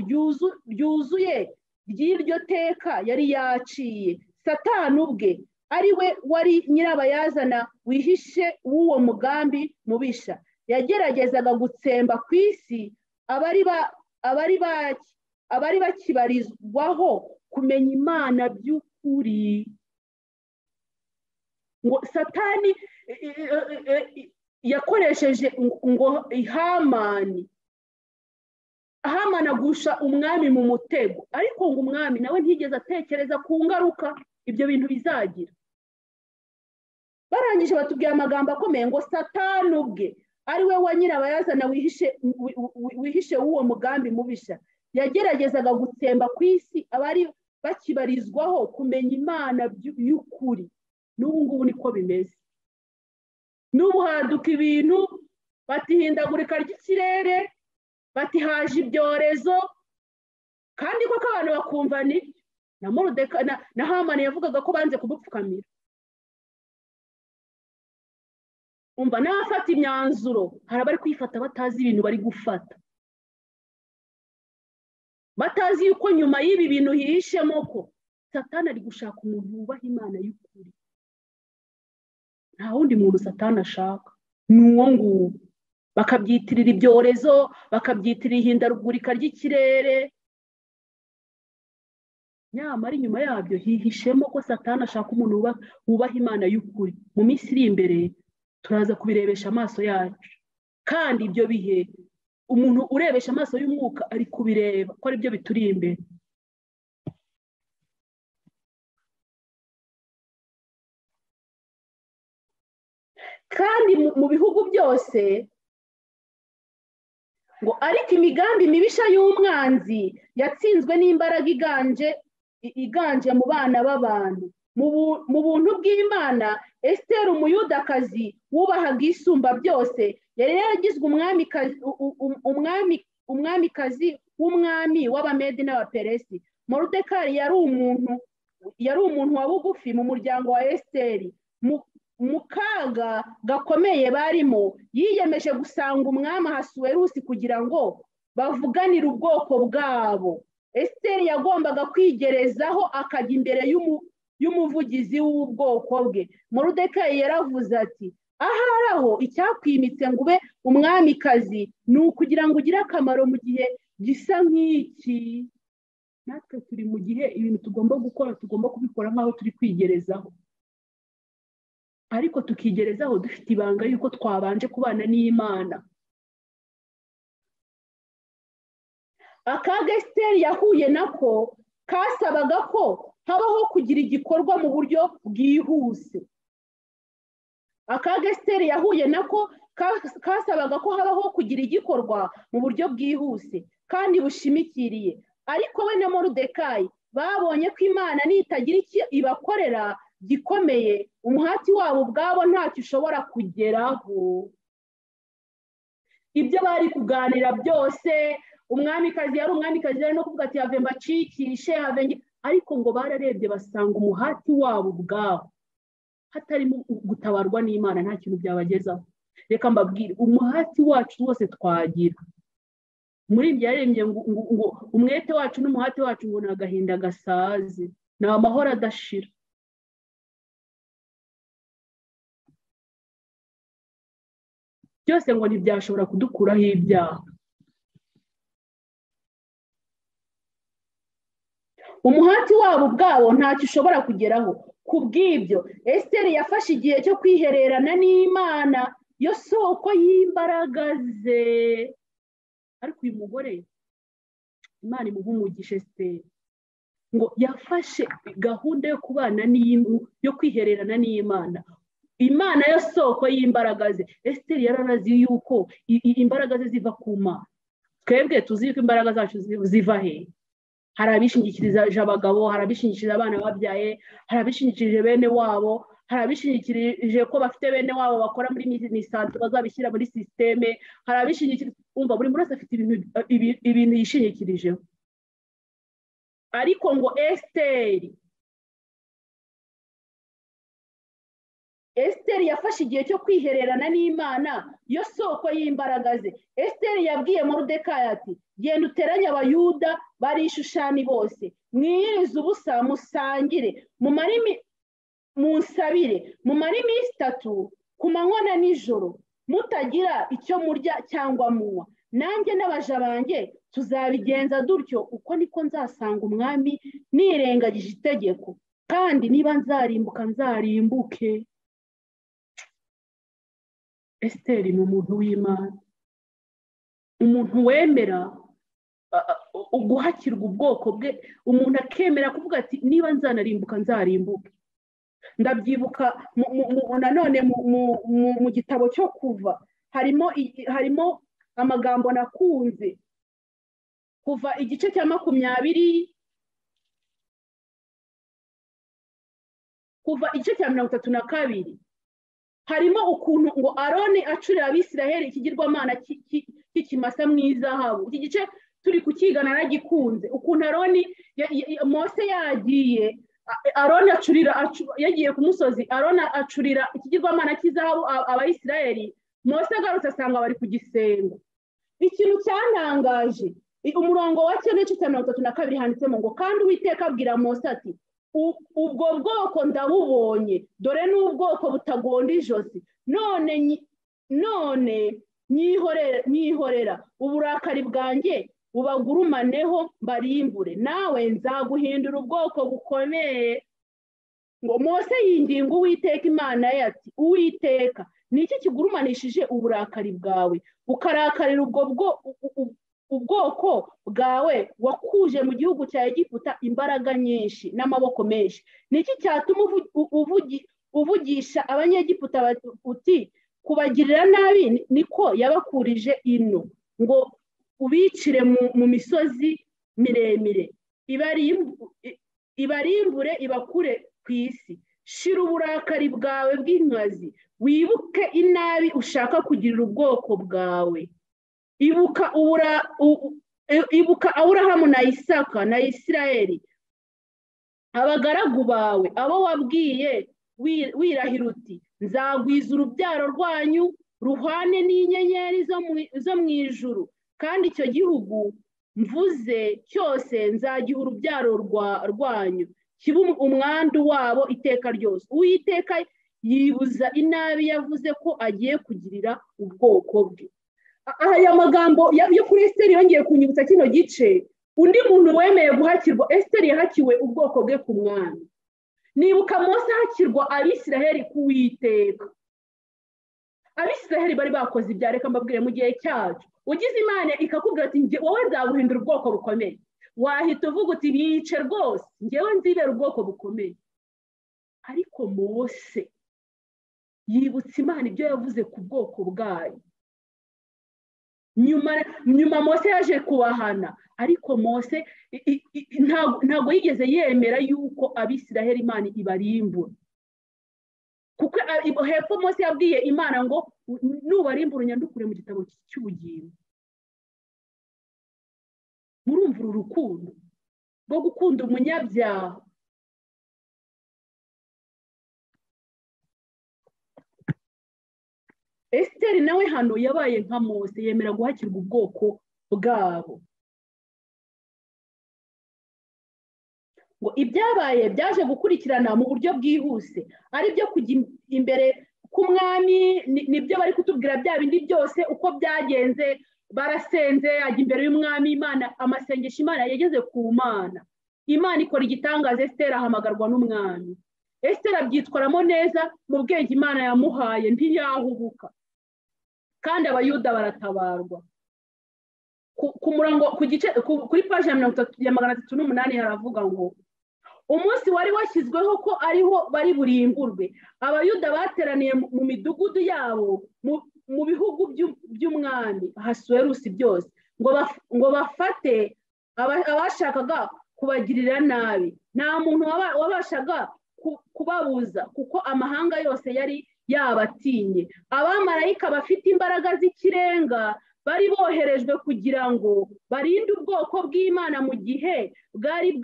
ryuzuye ry'iryo teka yari yaciye. Satani ubwe ari we wari nyirabayazana wihishe w'uwo mugambi mubisha, yageragezaga gutsemba ku isi abari bakibarizwaho kumenya Imana by'ukuri. Ngo Satani yakoresheje ngo Hamani agusha umwami mu mutego, ariko ngo umwami nawe ntiyigeze atekereza ku ngaruka ibyo bintu bizagira. Barangije batubwira amagambo akomeye ngo Satani ubwe ari we wa nyirabayazana wihishe w'uwo mugambi mubisha, yageragezaga gutsemba ku isi abari bakibarizwaho kumenya Imana y'ukuri. N'ubu ngubu niko bimeze. N'ubu haduka ibintu, batihindagurika ry'ikirere, bati haje ibyorezo, kandi koko abantu bakumva ni na Moridekayi na Hamani yavugaga ko banze kumupfukamira. Umva n'abafata imyanzuro hari abari kwifata batazi ibintu bari gufata, batazi yuko nyuma y'ibi bintu hihishemo ko Satani ari gushaka umuntu wubaha Imana y'ukuri. Nta wundi muntu Satani ashaka, ni uwo nguwo. Bakabyitirira ibyorezo, bakabyitirira ihindagurika ry'ikirere, nyamara inyuma yabyo hihishemo ko Satani ashaka umuntu wubaha Imana y'ukuri. Mu minsi iri imbere turaza kubirebesha amaso yacu, kandi ibyo bihe umuntu urebesha amaso y'umwuka ari kubireba ko ari byo bituri imbere. Kandi mu bihugu byose ngo ariko imigambi mibisha y'umwanzi yatsinzwe n'imbaraga iganje mu bana b'abantu. Mu buntu bw'Imana, Esiteri umuyudakazi wubahaga Isumba byose yari yaragizwe umwamikazi w'umwami w'Abamedi n'Abaperesi. Moridekayi yari umuntu wa bugufi mu muryango wa Esiteri. Mu kaga gakomeye barimo, yiyemeje gusanga umwami Ahasuwerusi kugira ngo bavuganire ubwoko bwabo. Esiteri yagombaga kwigerezaho akajya imbere y'umuvugizi w'ubwoko bwe. Moridekayi yaravuze ati: ahari aho icyakwimitse ngo ube umwamikazi ni ukugira ngo ugire akamaro mu gihe gisa nk'iki. Natwe turi mu gihe ibintu tugomba gukora tugomba kubikora nk'aho turi kwigerezaho, ariko tukigerezaho dufite ibanga yuko twabanje kubana n'Imana. Akaga Esiteri yahuye nako kasabaga ko habaho kugira igikorwa mu buryo bwihuse. Akaga Esiteri yahuye nako kasabaga ko habaho kugira igikorwa mu buryo bwihuse kandi bushimikiriye. Ariko we na Moridekayi babonye ko Imana nitagira icyo ibakorera gikomeye, umuhati wabo ubwabo ntacyo ushobora kugeraho. Ibyo bari kuganira byose, umwamikazi yari umwamikazi yari no kuvuga ati have mbacikishe, have, ariko ngo bararebye basanga umuhati wabo ubwabo hatarimo gutabarwa n'Imana nta kintu byabagezaho. Reka mbabwire, umuhati wacu wose twagira muri ibyo yarembye ngo umwete wacu n'umuhati wacu ngo ni agahinda gasaze, ni amahoro adashira. Byose ngo ntibyashobora kudukuraho ibyaha. Umuhati wabo ubwabo ntacyo ushobora kugeraho. Ku bw'ibyo Esiteri yafashe igihe cyo kwihererana n'Imana yo soko y'imbaraga ze. Ariko uyu mugore Imana imuha umugisha. Esiteri ngo yafashe gahunda yo kubana yo kwihererana n'Imana, Imana yo soko y'imbaraga ze. Esiteri yaranazi yuko imbaraga ze ziva ku Mana. Twebwe tuzi yuko imbaraga zacu ziva he. Hari abishingikirije abagabo, hari abishingikirije abana babyaye, hari abishingikirije bene wabo, hari abishingikirije ko bafite bene wabo bakora muri minisante bazabishyira muri sisiteme, hari abishingikirije, umva buri muntu wese afite ibintu yishingikirijeho. Ariko ngo Esiteri yafashe igihe cyo kwihererana n'Imana yo soko y'imbaraga ze. Esiteri yabwiye Moridekayi ati: genda uteranye Abayuda bari i Shushani bose, mwiyirize ubusa, musangire, munsabire, mumare iminsi itatu ku manywa na nijoro, mutagira icyo murya cyangwa munywa. Nanjye n'abaja banjye tuzabigenza dutyo, uko niko nzasanga umwami nirengagije itegeko, kandi niba nzarimbuka nzarimbuke. Esiteri ni umuntu w'Imana, umuntu wemera guhakirwa ubwoko bwe, umuntu akemera kuvuga ati niba nzanarimbuka nzarimbuke. Ndabyibuka nanone mu gitabo cyo Kuva harimo amagambo nakunze. Kuva igice cya 20, kuva igice cya 32, harimo ukuntu ngo Aroni acurira Abisiraheli ikigirwamana cy'ikimasa mu izahabu. Iki gice turi kukigana naragikunze, ukuntu Aroni Mose yagiye, Aroni acurira, yagiye ku musozi, Aroni acurira ikigirwamana cy'izahabu Abayisiraheli. Mose agarutse asanga bari kugisenga. Ikintu cyantangaje, umurongo wa 9 n'igice cya 32 handitsemo ngo: kandi Uwiteka abwira Mose ati: Ubwo bwoko ndabubonye, dore n'ubwoko butagonda ijosi. None nyihorera uburakari bwanjye bubagurumaneho mbarimbure, nawe nzaguhindura ubwoko bukomeye. Ngo Mose yinginga Uwiteka Imana ye ati: Uwiteka, ni iki kigurumanishije uburakari bwawe, ukarakarira ubwoko bwawe wakuje mu gihugu cya Egiputa imbaraga nyinshi n'amaboko menshi? Ni iki cyatuma uvugisha Abanyegiputa uti: kubagirira nabi niko yabakurije ino, ngo ubicire mu misozi miremire, ibarimbure ibakure ku isi? Shira uburakari bwawe bw'inkazi, wibuke inabi ushaka kugirira ubwoko bwawe. Ibuka Aburahamu na Isaka na Isirayeli, abagaragu bawe, abo wabwiye wirahira uti: nzagwiza urubyaro rwanyu ruhwane n'inyenyeri zo mu ijuru, kandi icyo gihugu mvuze cyose nzagiha urubyaro rwanyu, kibe umwandu wabo iteka ryose. Uwiteka yibuza inabi yavuze ko agiye kugirira ubwoko bwe. Aya magambo yo kuri Esiteri yongeye kunyibutsa kino gice. Undi muntu wemeye guhakirwa, Esiteri yahakiwe ubwoko bwe ku mwami. Nibuka Mose ahakirwa Abisiraheli ku Uwiteka. Abisiraheli bari bakoze ibya, reka mbabwire, mu gihe cyacu ugize Imana ikakubwira ati: wowe nzaguhindura ubwoko bukomeye, wahita uvuga uti: bice rwose, njyewe nzibera ubwoko bukomeye. Ariko Mose yibutsa Imana ibyo yavuze ku bwoko bwayo. Nyuma Mose yaje kubahana, ariko Mose ntabwo yigeze yemera yuko Abisiraheli Imana ibarimbura, kuko hepfo Mose yabwiye Imana ngo: nubarimbura unyandukure mu gitabo cy'ubugingo. Murumva uru rukundo rwo gukunda umunyabyaha. Esiteri nawe hano yabaye nka Mose, yemera guhakirwa ubwoko bwabo. Ngo ibyabaye byaje gukurikirana mu buryo bwihuse, ari byo kujya imbere k'umwami, nibyo bari kutubwira bya bindi byose uko byagenze. Barasenze, ajya imbere y'umwami, Imana amasengesho Imana yageze ku Mana, Imana ikora igitangaza, Esiteri ahamagarwa n'umwami. Esiteri abyitwaramo neza mu bwenge Imana yamuhaye, ntiyahubuka, kandi Abayuda baratabarwa. Ku murongo ku gice kuri paji ya 308 haravuga ngo: umunsi wari washyizweho ko ariho bari burimburwe, Abayuda bateraniye mu midugudu yabo mu bihugu by'umwami Ahasuwerusi byose, ngo bafate abashakaga kubagirira nabi. Nta muntu wabashaga kubabuza, kuko amahanga yose yari yabatinye. Abamarayika bafite imbaraga z'ikirenga bari boherejwe kugira ngo barinde ubwoko bw'Imana mu gihe bwari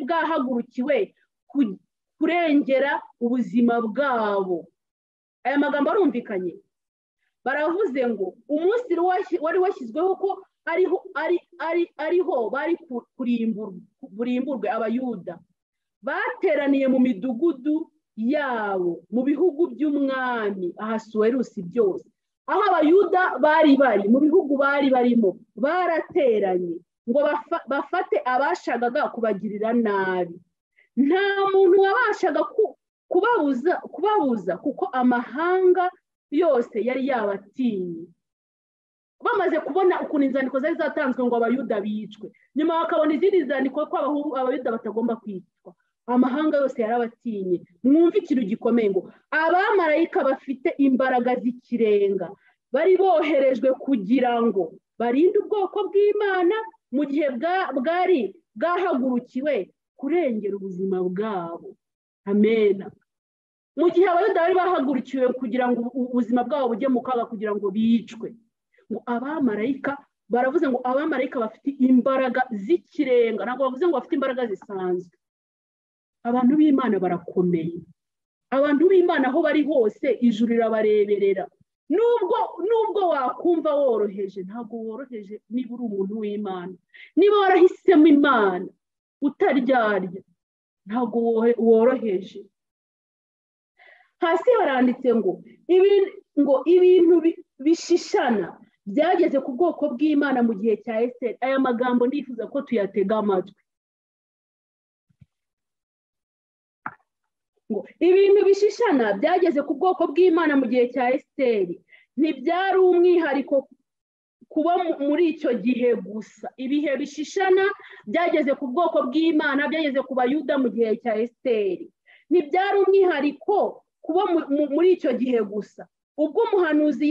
bwahagurukiwe kurengera ubuzima bwabo. Aya magambo arumvikanye. Baravuze ngo umunsi wari washyizweho ko ariho bari burimburwe, Abayuda bateraniye mu midugudu yabo mu bihugu by'umwami Ahasuwerusi byose. Aho Abayuda bari bari mu bihugu bari barimo barateranye ngo bafate abashakaga kubagirira nabi. Nta muntu wabashaga kubabuza, kuko amahanga yose yari yabatinye. Bamaze kubona ukuntu inzandiko zari zatanzwe ngo Abayuda bicwe, nyuma bakabona izindi nzandiko ko Abayuda batagomba kwicwa, amahanga yose yarabatinye. Mwumve ikintu gikomeye, ngo abamarayika bafite imbaraga z'ikirenga bari boherejwe kugira ngo barinde ubwoko bw'Imana mu gihe bwari bwahagurukiwe kurengera ubuzima bwabo. Amena. Mu gihe Abayuda bari bahagurukiwe kugira ngo ubuzima bwabo bujye mu kaga, kugira ngo bicwe, ngo abamarayika, baravuze ngo abamarayika bafite imbaraga z'ikirenga, ntabwo bavuze ngo bafite imbaraga zisanzwe. Abantu b'Imana barakomeye. Abantu b'Imana aho bari hose ijuru rirabareberera. Nubwo wakumva woroheje, ntabwo woroheje niba uri umuntu w'Imana, niba warahisemo Imana utaryarya. Ntabwo woroheje. Hasi haranditse ngo ibintu bishishana byageze ku bwoko bw'Imana mu gihe cya Esiteri. Aya magambo ndifuza ko tuyatega amatwi. Ngo ibintu bishishana byageze ku bwoko bw'Imana mu gihe cya Esiteri ntibyari umwihariko kuba muri icyo gihe gusa. Ibihe bishishana byageze ku bwoko bw'Imana, byageze ku Bayuda mu gihe cya Esiteri, ntibyari umwihariko kuba muri icyo gihe gusa. Ubwo umuhanuzi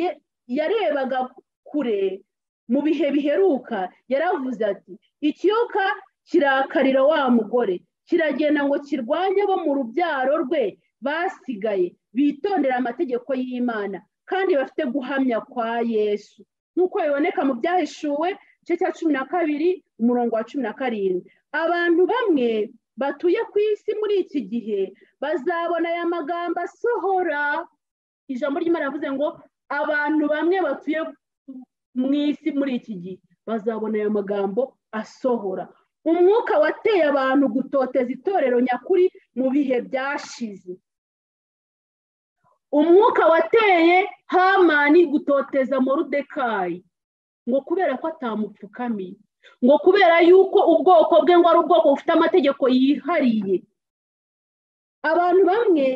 yarebaga kure mu bihe biheruka, yaravuze ati ikiyoka kirakarira wa mugore, kiragenda ngo kirwanye abo mu rubyaro rwe basigaye bitondera amategeko y'Imana kandi bafite guhamya kwa Yesu, nk'uko biboneka mu Byahishuwe igice cya 12 umurongo wa 17. Abantu bamwe batuye ku isi muri iki gihe bazabona aya magambo asohora. Ijambo ry'Imana rivuze ngo abantu bamwe batuye mu isi muri iki gihe bazabona aya magambo asohora. Umwuka wateye abantu gutoteza itorero nyakuri mu bihe byashize. Umwuka wateye Hamani gutoteza Moridekayi ngo kubera ko atamupfukamiye, ngo kubera yuko ubwoko bwe ngo ari ubwoko bufite amategeko yihariye. Abantu bamwe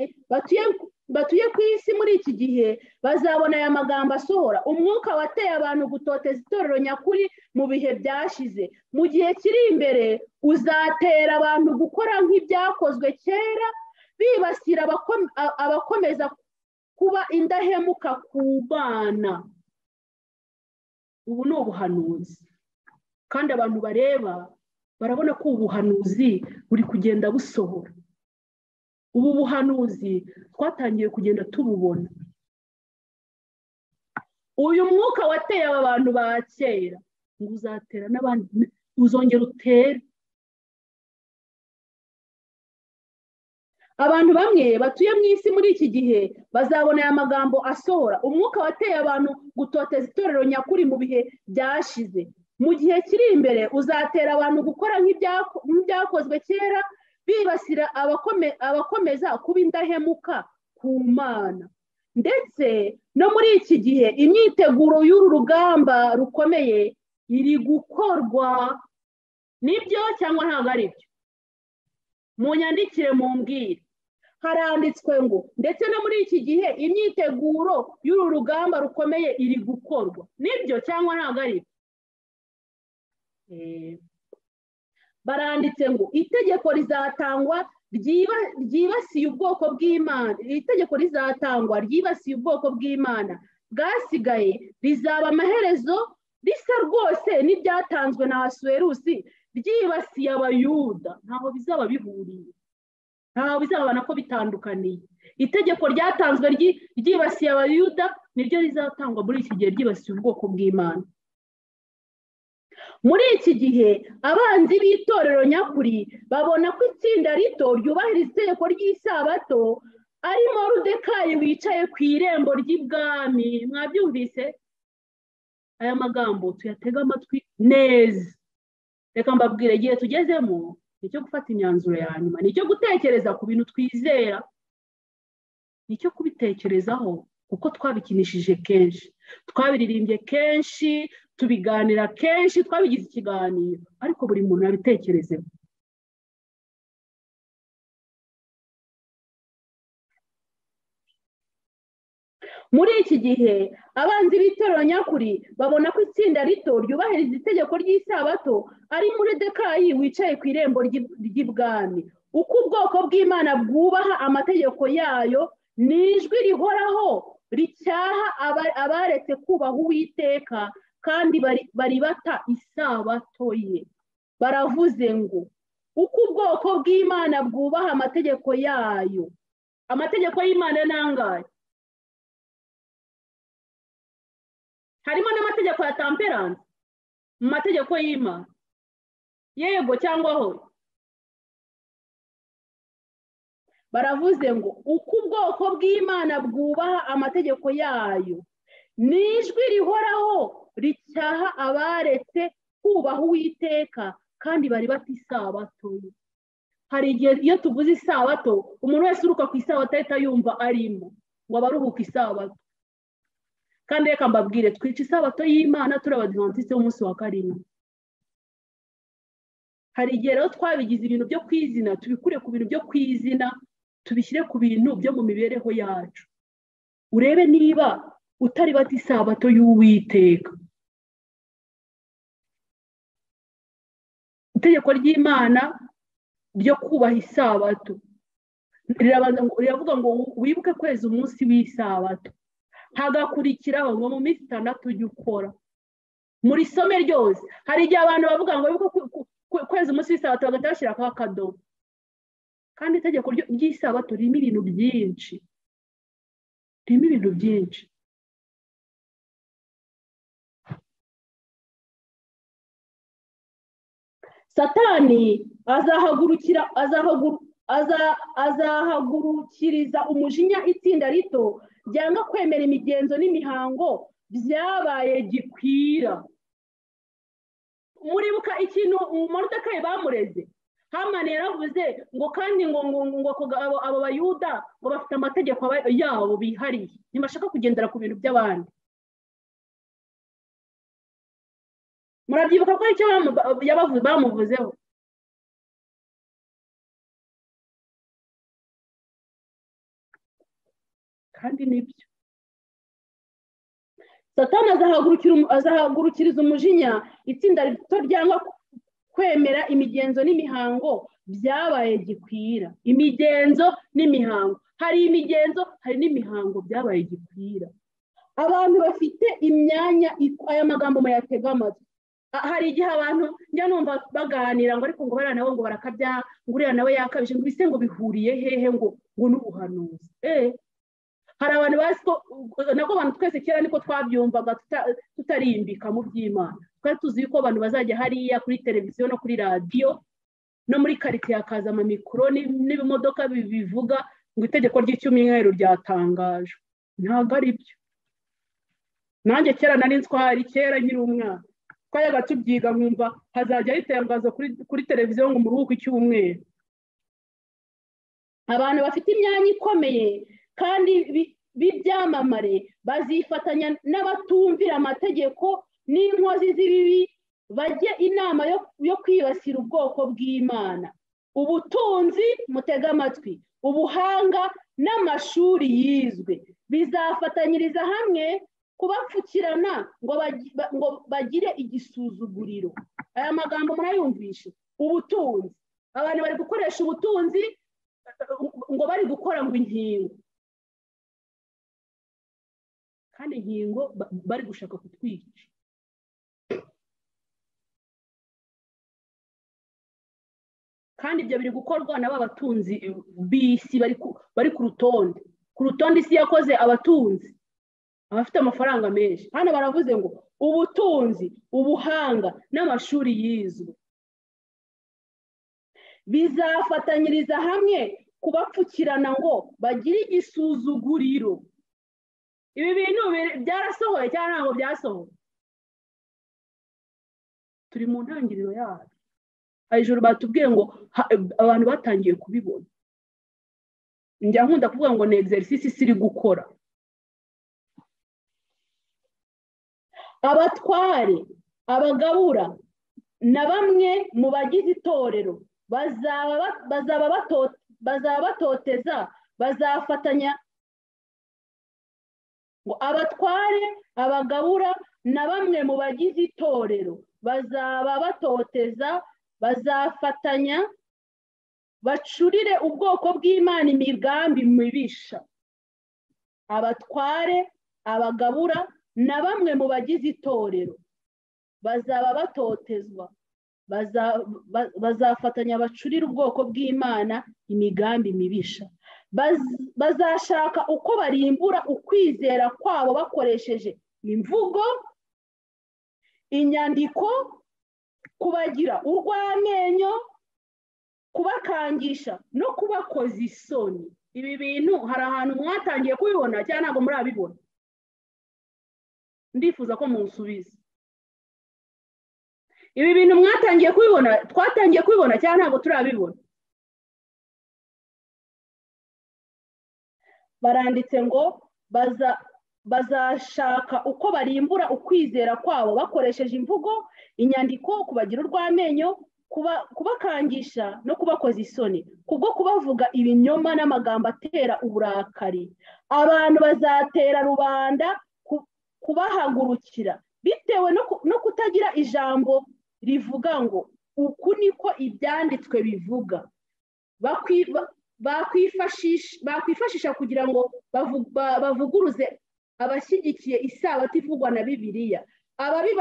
batuye ku isi muri iki gihe bazabona aya magambo asohora. Umwuka wateye abantu gutoteza itorero nyakuri mu bihe byashize, mu gihe kiri imbere uzatera abantu gukora nk'ibyakozwe kera, bibasira abakomeza kuba indahemuka ku bana. Ubu ni ubuhanuzi, kandi abantu bareba barabona ko ubuhanuzi buri kugenda busohora. Ubu buhanuzi twatangiye kugenda tububona. Uyu mwuka wateye aba bantu ba kera ngo uzatera n'abandi, uzongera utere. Abantu bamwe batuye mu isi muri iki gihe bazabona aya magambo asohora. Umwuka wateye abantu gutoteza itorero nyakuri mu bihe byashize, mu gihe kiri imbere uzatera abantu gukora nk'ibyakozwe kera, bibasira abakomeza kuba indahemuka ku Mana. Ndetse no muri iki gihe imyiteguro y'uru rugamba rukomeye iri gukorwa. Nibyo cyangwa ntabwo ari byo? Munyandikire mumbwire. Haranditswe ngo ndetse no muri iki gihe imyiteguro y'uru rugamba rukomeye iri gukorwa. Nibyo cyangwa ntabwo ari byo? Baranditse ngo itegeko rizatangwa ryibasiye ubwoko bw'Imana. Itegeko rizatangwa ryibasiye ubwoko bw'Imana bwasigaye rizaba amaherezo risa rwose n'ibyatanzwe na Ahasuwerusi ryibasiye Abayuda. Ntaho bizaba bihuriye, ntaho bizaba nako bitandukaniye. Itegeko ryatanzwe ryibasiye Abayuda niryo rizatangwa muri iki gihe ryibasiye ubwoko bw'Imana. Muri iki gihe abanzi b'itorero nyakuri babona ko itsinda rito ryubahiriza itegeko ry'isabato ari Moridekayi wicaye ku irembo ry'ibwami. Mwabyumvise? Aya magambo tuyatega amatwi neza. Reka mbabwire, igihe tugezemo ni icyo gufata imyanzuro ya nyuma, ni icyo gutekereza ku bintu twizera, ni icyo kubitekerezaho kuko twabikinishije kenshi, twabiririmbye kenshi, tubiganira kenshi, twabigize ikiganiro, ariko buri muntu abitekerezeho. Muri iki gihe abanzi b'itorero nyakuri babona ko itsinda rito ryubahiriza itegeko ry'isabato ari Moridekayi wicaye ku irembo ry'ibwami. Uko ubwoko bw'Imana bwubaha amategeko yayo ni ijwi rihoraho ricyaha abaretse kubaha Uwiteka kandi baribata isabato ye. Baravuze ngo uko ubwoko bw'Imana bwubaha amategeko yayo. Amategeko y'Imana nangaye? Harimo n'amategeko ya temperance mu mategeko y'Imana, yego cyangwa ho? Baravuze ngo uko ubwoko bw'Imana bwubaha amategeko yayo ni ijwi rihoraho ricyaha abaretse kubaha Uwiteka kandi bari bata isabato ye. Hari igihe iyo tuvuze isabato umuntu wese uruka ku isabato ahita yumva arimo ngo abaruhuka isabato. Kandi reka mbabwire, twica isabato y'Imana turi abadivantisite b'umunsi wa karindwi. Hari igihe rero twabigize ibintu byo kwizina, tubikure ku bintu byo kwizina, tubishyire ku bintu byo mu mibereho yacu. Urebe niba utari bata isabato y'Uwiteka. Itegeko ry'Imana ryo kubaha isabato riravuga ngo wibuke kweza umunsi w'isabato, hagakurikiraho ngo mu minsi 6 ujye ukora. Muri some ryose hari igihe abantu bavuga ngo wibuke kweza umunsi w'isabato bagahita bashyira kwa akadomo. Kandi itegeko ry'isabato ririmo ibintu byinshi, ririmo ibintu byinshi. Satani azahagurukiriza umujinya itsinda rito ryanga kwemera imigenzo n'imihango byabaye gikwira. Muribuka ikintu Moridekayi bamureze, Hamani yaravuze ngo kandi ngo ngo ngo abo Bayuda ngo bafite amategeko yabo bihariye, ntibashaka kugendera ku bintu by'abandi. Murabyibuka ko icyo bamuvuzeho. Kandi nibyo, Satani azahagurukiriza umujinya itsinda rito ryanga kwemera imigenzo n'imihango byabaye gikwira. Imigenzo n'imihango, hari imigenzo hari n'imihango byabaye gikwira. Abantu bafite imyanya, aya magambo muyatega amatwi. Hari igihe abantu njya numva baganira ngo ariko ngo bariya nabo ngo barakabya, ngo uriya nawe yakabije, ngo ibise ngo bihuriye hehe ngo ngo n'ubuhanuzi. Hari abantu bazi ko nako abantu twese kera niko twabyumvaga tutarimbika mu by'Imana. Twari tuzi yuko abantu bazajya hariya kuri televiziyo no kuri radiyo no muri karitsiye hakaza amamikoro n'ibimodoka bivuga ngo itegeko ry'icyumweru ryatangajwe. Ntabwo ari byo. Nanjye kera nari ntwari, kera nkiri umwana twayaga tubyiga nkumva hazajya itangazo kuri televiziyo ngo muruhuke icyumweru. Abantu bafite imyanya ikomeye kandi b'ibyamamare bazifatanya n'abatumvira amategeko n'inkozi z'ibibi, bajye inama yo kwibasira ubwoko bw'Imana. Ubutunzi, mutega amatwi, ubuhanga n'amashuri yizwe bizafatanyiriza hamwe kubapfukirana ngo bagire igisuzuguriro. Aya magambo murayumvishe. Ubutunzi, abantu bari gukoresha ubutunzi ngo bari gukora ngo inkingo, kandi inkingo bari gushaka kutwica. Kandi ibyo biri gukorwa n'aba batunzi b'isi bari ku rutonde. Ku rutonde isi yakoze abatunzi, abafite amafaranga menshi. Hano baravuze ngo ubutunzi, ubuhanga n'amashuri yizwe bizafatanyiriza hamwe kubapfukirana ngo bagire igisuzuguriro. Ibi bintu byarasohoye cyangwa ntabwo byasohoye? Turi mu ntangiriro yabyo. Ijoro batubwiye ngo abantu batangiye kubibona. Njya nkunda kuvuga ngo ni exercice isi iri gukora. Abatware, abagabura na bamwe mu bagize itorero bazaba batoteza, bazafatanya ngo abatware, abagabura na bamwe mu bagize itorero bazaba batoteza, bazafatanya bacurire ubwoko bw'Imana imigambi mibisha. Abatware, abagabura na bamwe mu bagize itorero bazaba batotezwa, bazafatanya bacurire ubwoko bw'Imana imigambi mibisha. Bazashaka uko barimbura ukwizera kwabo bakoresheje imvugo, inyandiko, kubagira urw'amenyo, kubakangisha no kubakoza isoni. Ibi bintu hari ahantu mwatangiye kubibona cyangwa ntabwo murabibona? Ndifuza ko munsubiza. Ibi bintu mwatangiye kubibona, twatangiye kubibona cyangwa ntabwo turabibona? Baranditse ngo bazashaka uko barimbura ukwizera kwabo bakoresheje imvugo, inyandiko, kubagira urw'amenyo, kubakangisha no kubakoza isoni, kubwo kubavuga ibinyoma n'amagambo atera uburakari. Abantu bazatera rubanda kubahagurukira bitewe no kutagira ijambo rivuga ngo uku niko ibyanditswe bivuga. Bakwifashisha kugira ngo bavuguruze abashyigikiye isabato ivugwa na Bibiliya. Ababi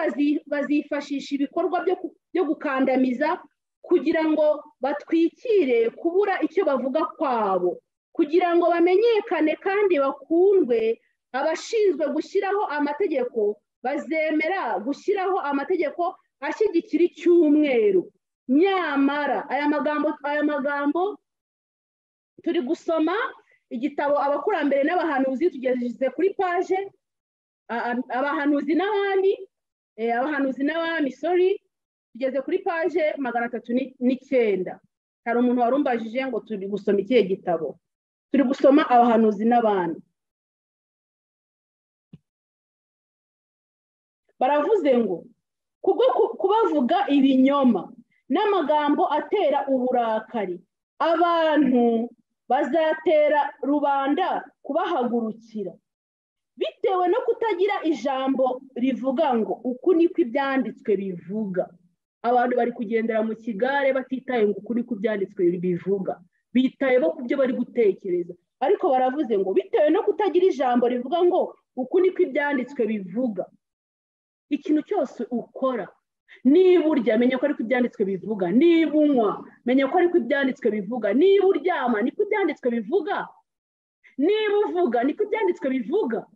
bazifashisha ibikorwa byo gukandamiza kugira ngo batwikire kubura icyo bavuga kwabo, kugira ngo bamenyekane kandi bakundwe. Abashinzwe gushyiraho amategeko bazemera gushyiraho amategeko ashyigikira icyumweru. Nyamara aya magambo turi gusoma igitabo abakurambere n'abahanuzi, tugeze kuri page abahanuzi n'abami, abahanuzi n'abami, sorry, tugeze kuri page 309. Hari umuntu warumbajije ngo turi gusoma ikihe gitabo? Turi gusoma abahanuzi n'abami. Baravuze ngo kubwo kubavuga ibinyoma n'amagambo atera uburakari, abantu bazatera rubanda kubahagurukira bitewe no kutagira ijambo rivuga ngo uku niko ibyanditswe bivuga. Abantu bari kugendera mu kigare batitaye ngo uku niko ibyanditswe bivuga, bitaye bo kubyo bari gutekereza. Ariko baravuze ngo bitewe no kutagira ijambo rivuga ngo uku niko ibyanditswe bivuga. Ikintu cyose ukora, niba urya menya ko ariko ibyanditswe bivuga, niba unywa menya ko ariko ibyanditswe bivuga, niba uryama niko ibyanditswe bivuga, niba uvuga niko ibyanditswe bivuga.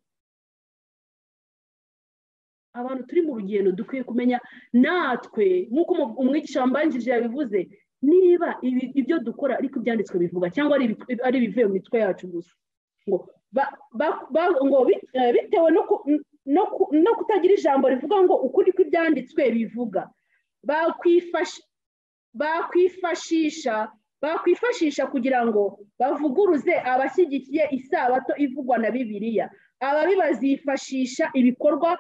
Abantu turi mu rugendo dukwiye kumenya natwe, nk'uko umwigisha wambanjirije yabivuze, niba ibyo dukora ariko ibyanditswe bivuga cyangwa ari ibivuye mu mitwe yacu gusa. Ngo bitewe no kutagira ijambo rivuga ngo ukuri kw'ibyanditswe bivuga, bakwifashisha kugira ngo bavuguruze abashyigikiye isabato ivugwa na Bibiliya. Ababi bazifashisha ibikorwa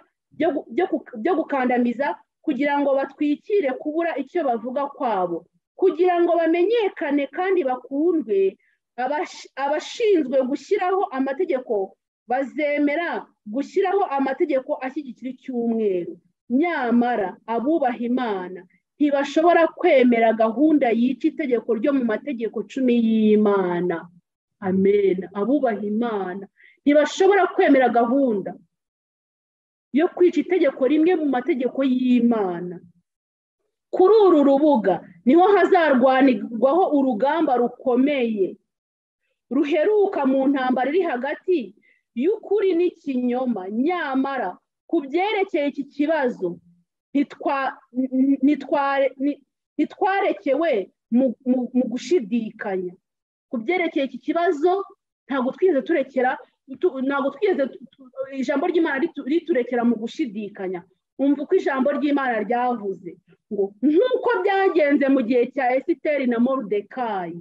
byo gukandamiza kugira ngo batwikire kubura icyo bavuga kwabo, kugira ngo bamenyekane kandi bakundwe. Abashinzwe gushyiraho amategeko bazemera gushyiraho amategeko ashyigikira icyumweru. Nyamara abubaha Imana ntibashobora kwemera gahunda yica itegeko ryo mu mategeko 10 y'Imana. Amen. Abubaha Imana ntibashobora kwemera gahunda yo kwica itegeko rimwe mu mategeko y'Imana. Kuri uru rubuga niho hazarwanirwaho urugamba rukomeye ruheruka mu ntambara iri hagati y'ukuri n'ikinyoma. Nyamara ku byerekeye iki kibazo ntitwarekewe mu gushidikanya. Ku byerekeye iki kibazo ntabwo twigeze turekera, ntabwo twigeze ijambo ry'Imana riturekera mu gushidikanya. Umva uko ijambo ry'Imana ryavuze ngo nk'uko byagenze mu gihe cya Esiteri na Moridekayi,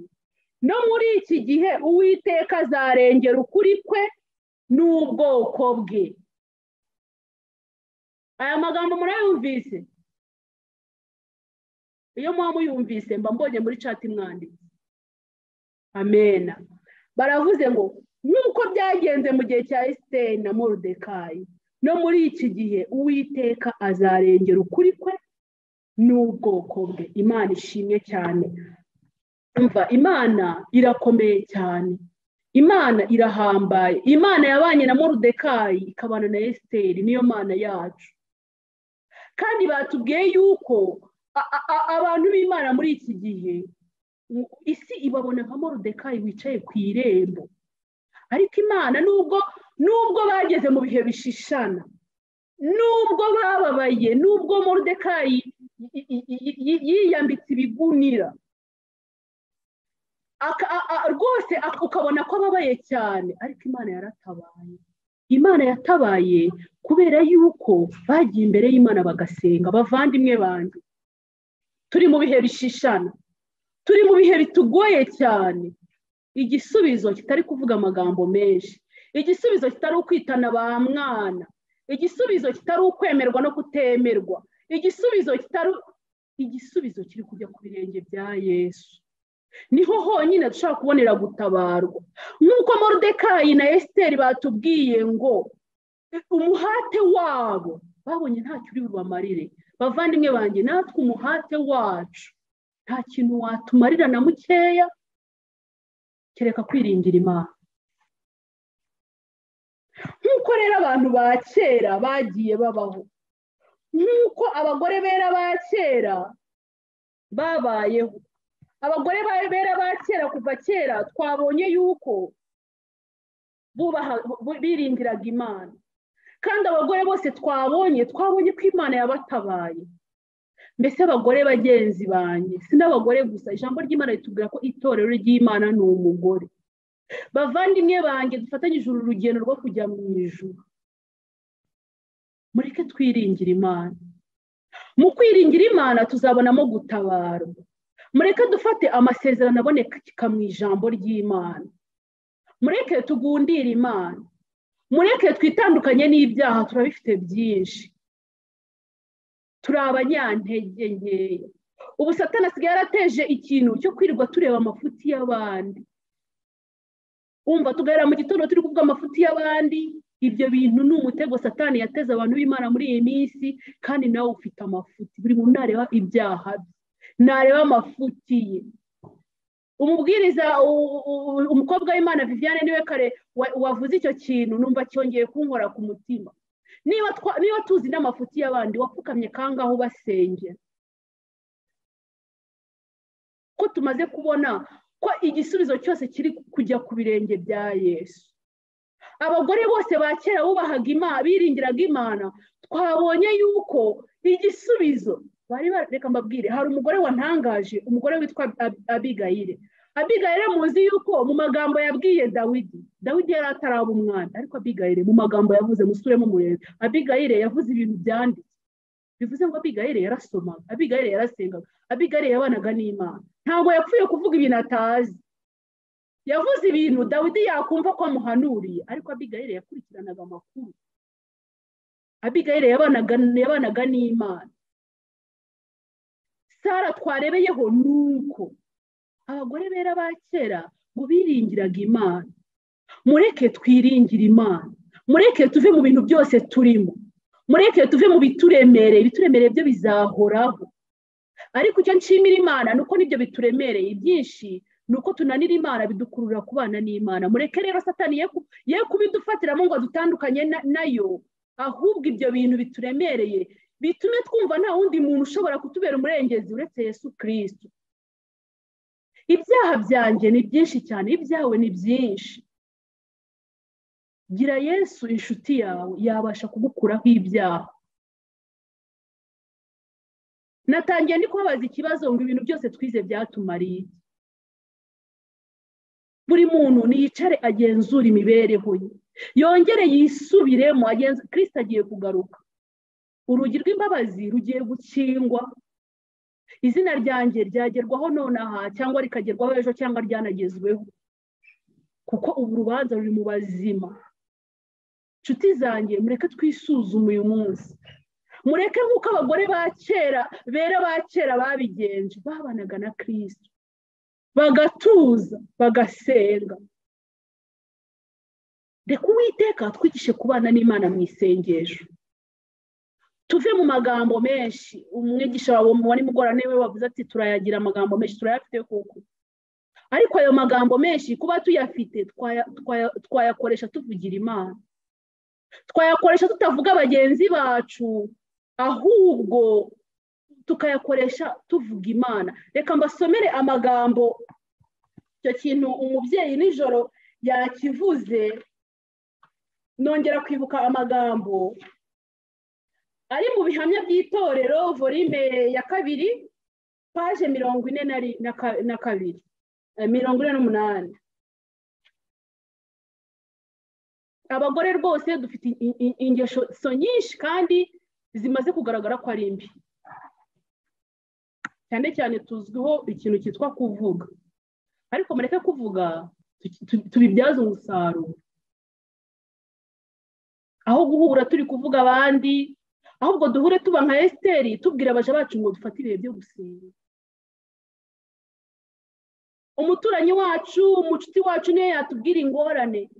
no muri iki gihe Uwiteka azarengera ukuri kwe n'ubwoko bwe. Aya magambo murayumvise? Iyo muba muyumvise mba mbonye muri chat mwanditse amena. Baravuze ngo nk'uko byagenze mu gihe cya Esiteri na Moridekayi, no muri iki gihe Uwiteka azarengera ukuri kwe n'ubwoko bwe. Imana ishimwe cyane. Umva, Imana irakomeye cyane, Imana irahambaye. Imana yabanye na Moridekayi ikabana na Esiteri, niyo Mana yacu. Kandi batubwiye yuko abantu b'Imana muri iki gihe isi ibabona nka Moridekayi wicaye ku irembo. Ariko Imana nubwo bageze mu bihe bishishana, nubwo bababaye, nubwo Moridekayi yiyambitse ibigunira rwose ukabona ko ababaye cyane, ariko Imana yaratabaye. Imana yatabaye kubera yuko bagiye imbere y'Imana bagasenga. Bavandimwe banjye, turi mu bihe bishishana, turi mu bihe bitugoye cyane. Igisubizo kitari kuvuga amagambo menshi, igisubizo kitari ukwitana ba mwana, igisubizo kitari ukwemerwa no kutemerwa, igisubizo kitari, igisubizo kiri kujya ku birenge bya Yesu. Niho honyine dushobora kubonera gutabarwa. Nk'uko Moridekayi na Esiteri batubwiye ngo umuhate wabo babonye ntacyo uri bubamarire. Bavandimwe banjye, natwe umuhate wacu nta kintu watumarira na mukeya kereka kwiringira Imana. Nk'uko rero abantu ba kera bagiye babaho, nk'uko abagore bera ba kera babayeho, abagore bera ba kera kuva kera twabonye yuko biringiraga Imana. Kandi abagore bose twabonye ko Imana yabatabaye. Mbese abagore bagenzi banjye, si n'abagore gusa, ijambo ry'Imana ritubwira ko itorero ry'Imana ni umugore. Bavandimwe banjye, dufatanyije uru rugendo rwo kujya mu ijuru, mureke twiringire Imana. Mu kwiringira Imana tuzabonamo gutabarwa. Mureke dufate amasezerano aboneka mu ijambo ry'Imana. Mureke tugundire Imana. Mureke twitandukanye n'ibyaha, turabifite byinshi, turi abanyantege nkeya. Ubu Satani asigaye yarateje ikintu cyo kwirirwa tureba amafuti y'abandi. Umva tugahera mu gitondo turi kuvuga amafuti y'abandi. Ibyo bintu ni umutego Satani yateze abantu b'Imana muri iyi minsi. Kandi nawe ufite amafuti. Buri muntu nareba ibyaha bye, nareba amafuti ye. Umubwiriza umukobwa w'Imana Viviane niwe kare wavuze icyo kintu, numva cyongeye kunkora ku mutima. Niba tuzi n'amafuti y'abandi, wapfukamye kangaho ubasengera? Ko tumaze kubona ko igisubizo cyose kiri kujya ku birenge bya Yesu. Abagore bose ba kera bubahaga Imana, biringiraga Imana, twabonye yuko igisubizo bari. Reka mbabwire, hari umugore wantangaje, umugore witwa Abigayire. Abigayire muzi yuko mu magambo yabwiye Dawidi, Dawidi yari ataraba umwana, ariko Abigayire mu magambo yavuze, musuremo murebe, Abigayire yavuze ibintu byanditse. Bivuze ngo Abigayire yarasomaga, Abigayire yarasengaga, Abigayire yabanaga n'Imana. Ntabwo yapfuye kuvuga ibintu atazi. Yavuze ibintu Dawidi yakumva ko amuhanuriye, ariko Abigayire yakurikiranaga amakuru. Abigayire yabanaga n'Imana. Sara twarebeyeho nuko abagore bera ba kera ngo biringiraga Imana. Mureke twiringire Imana. Mureke tuve mu bintu byose turimo. Mureke tuve mu bituremereye. Ibituremereye byo bizahoraho. Ariko icyo nshimira Imana nuko nibyo bituremereye byinshi, nuko tunanira Imana, bidukurura kubana n'Imana. Mureke rero Satani ye kubidufatiramo ngo dutandukanye nayo, ahubwo ibyo bintu bituremereye bitume twumva nta wundi muntu ushobora kutubera umurengezi uretse Yesu Kristo. Ibyaha byanjye ni byinshi cyane, ibyawe ni byinshi. Gira Yesu inshuti yawe, yabasha kugukuraho ibyaha. Natangiye ndi kubabaza ikibazo ngo ibintu byose twize byatumariye. Buri muntu niyicare agenzura imibereho ye, yongere yisubiremo. Kristo agiye kugaruka, urugi rw'imbabazi rugiye gukingwa. Izina ryanjye ryagerwaho nonaha cyangwa rikagerwaho ejo cyangwa ryanagezweho, kuko ubu rubanza ruri mu bazima. Nshuti zanjye, mureke twisuzume uyu munsi. Mureke nk'uko abagore ba kera bera ba kera babigenje, babanaga na Kristo, bagatuza, bagasenga. Reka Uwiteka twigishe kubana n'Imana mu isengesho. Tuve mu magambo menshi. Umwigisha wawe wa nimugoroba niwe wavuze ati turayagira amagambo menshi, turayafite koko. Ariko ayo magambo menshi kuba tuyafite twayakoresha tuvugira Imana. Twayakoresha tutavuga bagenzi bacu, ahubwo tukayakoresha tuvuga Imana. Reka mbasomere amagambo. Icyo kintu umubyeyi nijoro yakivuze, nongera kwibuka amagambo ari mu bihamya by'itorero, volume ya 2, page 42, 48. Abagore rwose dufite ingeso nyinshi kandi zimaze kugaragara ko ari mbi. Cyane cyane tuzwiho ikintu cyitwa kuvuga. Ariko mureke kuvuga Tubibyaze umusaruro. Aho guhura turi kuvuga abandi, ahubwo duhure tuba nka Esiteri, tubwira abaja bacu ngo dufate ibihe byo gusenga. Umuturanyi wacu, umucuti wacu niyo yatubwira ingorane.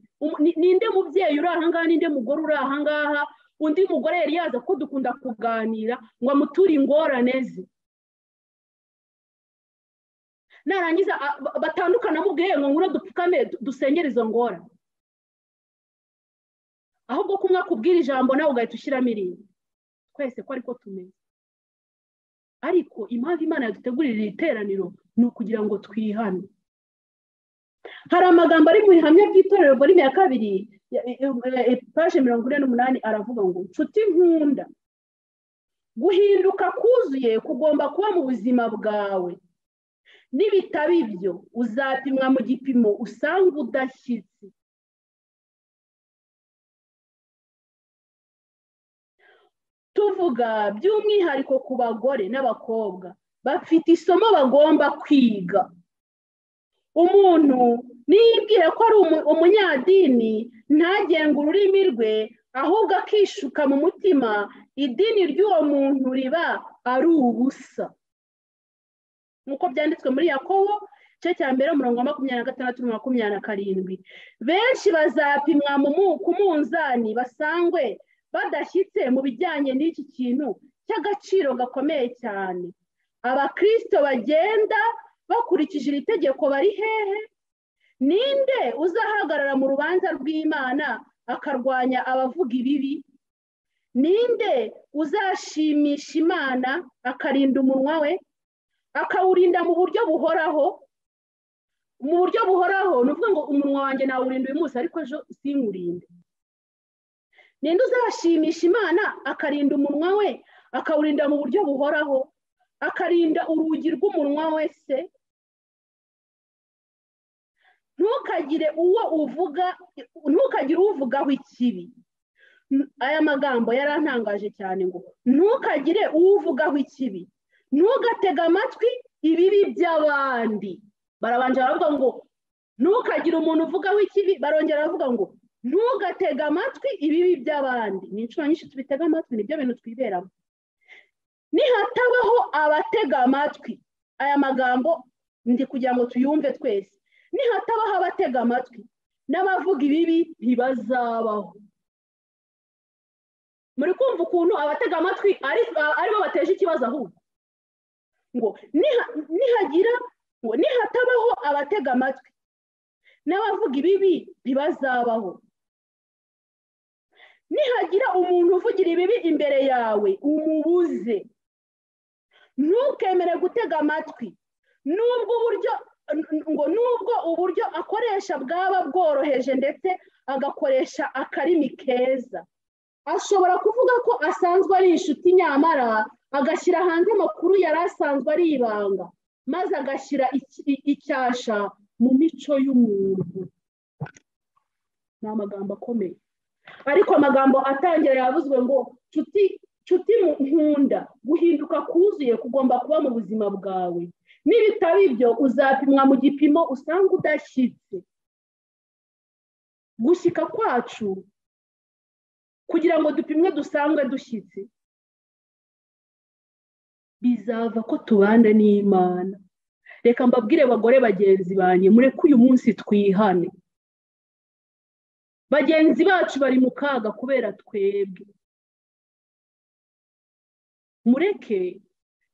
Ninde mubyeyi uri aha ngaha, ninde mugore uri aha ngaha, undi mugore yari yaza ko dukunda kuganira ngo amuture ingorane ze, narangiza batandukana amubwiye ngo ngure dupfukame dusengere izo ngorane. Ahubwo kumwe akubwira ijambo nawe ugahita ushyiramo irindi. Twese ko ariko tumeze. Ariko impamvu Imana yadutegurira iri teraniro ni ukugira ngo twihane. Hari amagambo ari mu bihamya by'itorero volume ya 2 page 48 aravuga ngo nshuti nkunda, guhinduka kuzuye kugomba kuba mu buzima bwawe, nibitaba ibyo uzapimwa mu gipimo usanga udashyitse. Tuvuga by'umwihariko ku bagore n'abakobwa bafite isomo bagomba kwiga. Umuntu niyibwira ko ari umunyadini ntagenga ururimi rwe, ahubwo akishuka mu mutima, idini ry'uwo muntu riba ari ubusa. Nk'uko byanditswe muri Yakobo igice cya 1 umurongo wa 26 na 27. Benshi bazapimwa ku munzani basangwe badashyitse mu bijyanye n'iki kintu cy'agaciro gakomeye cyane. Abakristo bagenda bakurikije iri tegeko bari hehe? Ninde uzahagarara mu rubanza rw'Imana akarwanya abavuga ibibi? Ninde uzashimisha Imana akarinda umunwa we, akawurinda mu buryo buhoraho? Mu buryo buhoraho ni ukuvuga ngo umunwa wanjye nawurinda uyu munsi ariko ejo sinwurinde. Ninde uzashimisha Imana akarinda umunwa we, akawurinda mu buryo buhoraho, akarinda urugi rw'umunwa we se? Ntukagire uwo uvuga, ntukagire uvugaho ikibi. Aya magambo yarantangaje cyane ngo ntukagire uvugaho ikibi, ntugatega amatwi ibibi by'abandi. Barabanje baravuga ngo ntukagire umuntu uvugaho ikibi, barongera baravuga ngo ntugatega amatwi ibibi by'abandi. Ni inshuro nyinshi tubitega amatwi, nibyo bintu twiberamo. Nihatabaho abatega amatwi, aya magambo ndi kugira ngo tuyumve twese. Nihatabaho abatega amatwi n'abavuga ibibi ntibazabaho. Muri kumva ukuntu abatega amatwi aribo bateje ikibazo ahubwo. Ngo nihagira ngo nihatabaho abatega amatwi n'abavuga ibibi ntibazabaho. Nihagira umuntu uvugira ibibi imbere yawe umubuze. Ntukemere gutega amatwi nubwo uburyo ngo nubwo uburyo akoresha bwaba bworoheje ndetse agakoresha akarimi keza. Ashobora kuvuga ko asanzwe ari inshuti nyamara agashyira hanze amakuru yari asanzwe ari ibanga, maze agashyira icyasha mu mico y'umuntu. Ni amagambo akomeye, ariko amagambo atangira yavuzwe ngo nshuti nkunda, guhinduka kuzuye kugomba kuba mu buzima bwawe, nibitaba ibyo uzapimwa mu gipimo usanga udashyitse. Gushyika kwacu kugira ngo dupimwe dusangwe dushyitse bizava ko tubana n'Imana. Reka mbabwire bagore bagenzi banjye, mureke uyu munsi twihane. Bagenzi bacu bari mu kaga kubera twebwe. Mureke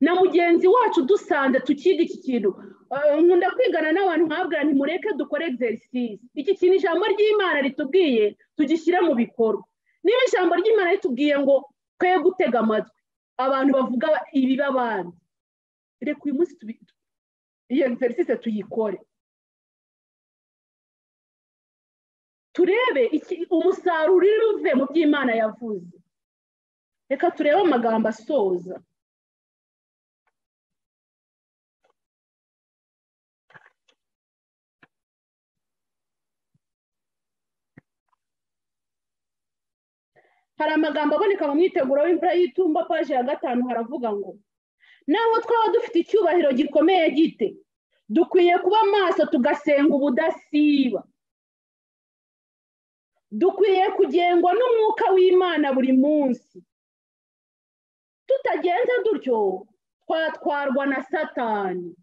na mugenzi wacu dusanze tukiga iki kintu. Nkunda kwigana n'abantu nkabwira nti mureke dukore exercise. Iki kintu ijambo ry'Imana ritubwiye tugishyire mu bikorwa. Niba ijambo ry'Imana ritubwiye ngo twe gutega amatwi abantu bavuga ibiba abandi, reka uyu munsi iyo exercise tuyikore, turebe umusaruro uri buve mu by'Imana yavuze. Reka turebe amagambo asoza. Hari amagambo aboneka mu mwiteguro w'imvura y'itumba paje ya 5, haravuga ngo naho twaba dufite icyubahiro gikomeye gite, Dukwiye kuba maso tugasenga ubudasiba. Dukwiye kugengwa n'umwuka w'Imana buri munsi. Tutagenze dutyo twatwarwa na Satani.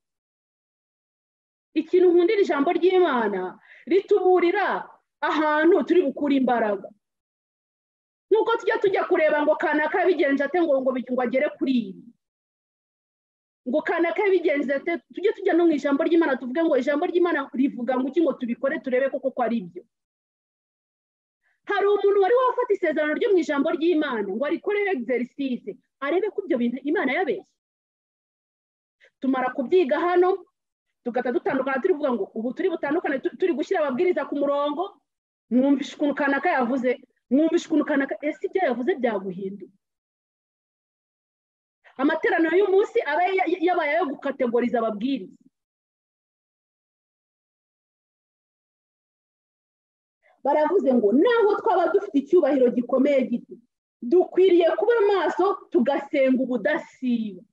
Ikintu nkundira ijambo ry'Imana rituburira ahantu turi bukura imbaraga. Nkuko tujya kureba ngo kanaka yabigenje ate ngo agere kuri ibi, ngo kanaka yabigenje ate, tujye tujya no mu ijambo ry'Imana tuvuge ngo ijambo ry'Imana rivuga ngo iki, ngo tubikore turebe koko ko ari byo. Hari umuntu wari wafata isezerano ryo mu ijambo ry'Imana ngo arikoreho exercice arebe ko ibyo bintu Imana yabeshye. Tumara kubyiga hano tugata dutandukana turi kuvuga ngo ubu turi butandukane, turi gushyira ababwiriza ku murongo. Mwumvishe ukuntu kanaka yavuze, mwumvishe ukuntu kanaka, ese ibyo yavuze byaguhindura? Amateraniro y'umunsi aba yabaye ayo gukategoriza ababwiriza. Baravuze ngo naho twaba dufite icyubahiro gikomeye gito, dukwiriye kuba maso tugasenga ubudasiba.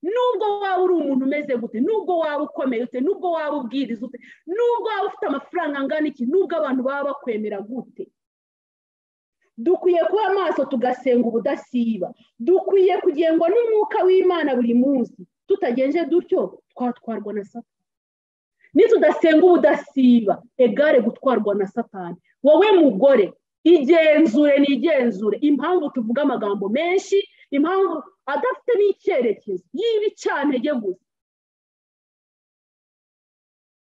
Nubwo waba uri umuntu umeze gute, nubwo waba ukomeye ute, nubwo waba ubwiriza ute, nubwo waba ufite amafaranga angana iki, nubwo abantu baba bakwemera gute, dukwiye kuba maso tugasenga ubudasiba. Dukwiye kugengwa n'umwuka w'Imana buri munsi. Tutagenje dutyo twatwarwa na Satani. Nitudasenga ubudasiba egare gutwarwa na Satani. Wowe mugore, igenzure nigenzure. Impamvu tuvuga amagambo menshi, impamvu adafite n'icyerekezo y'ibicantege gusa,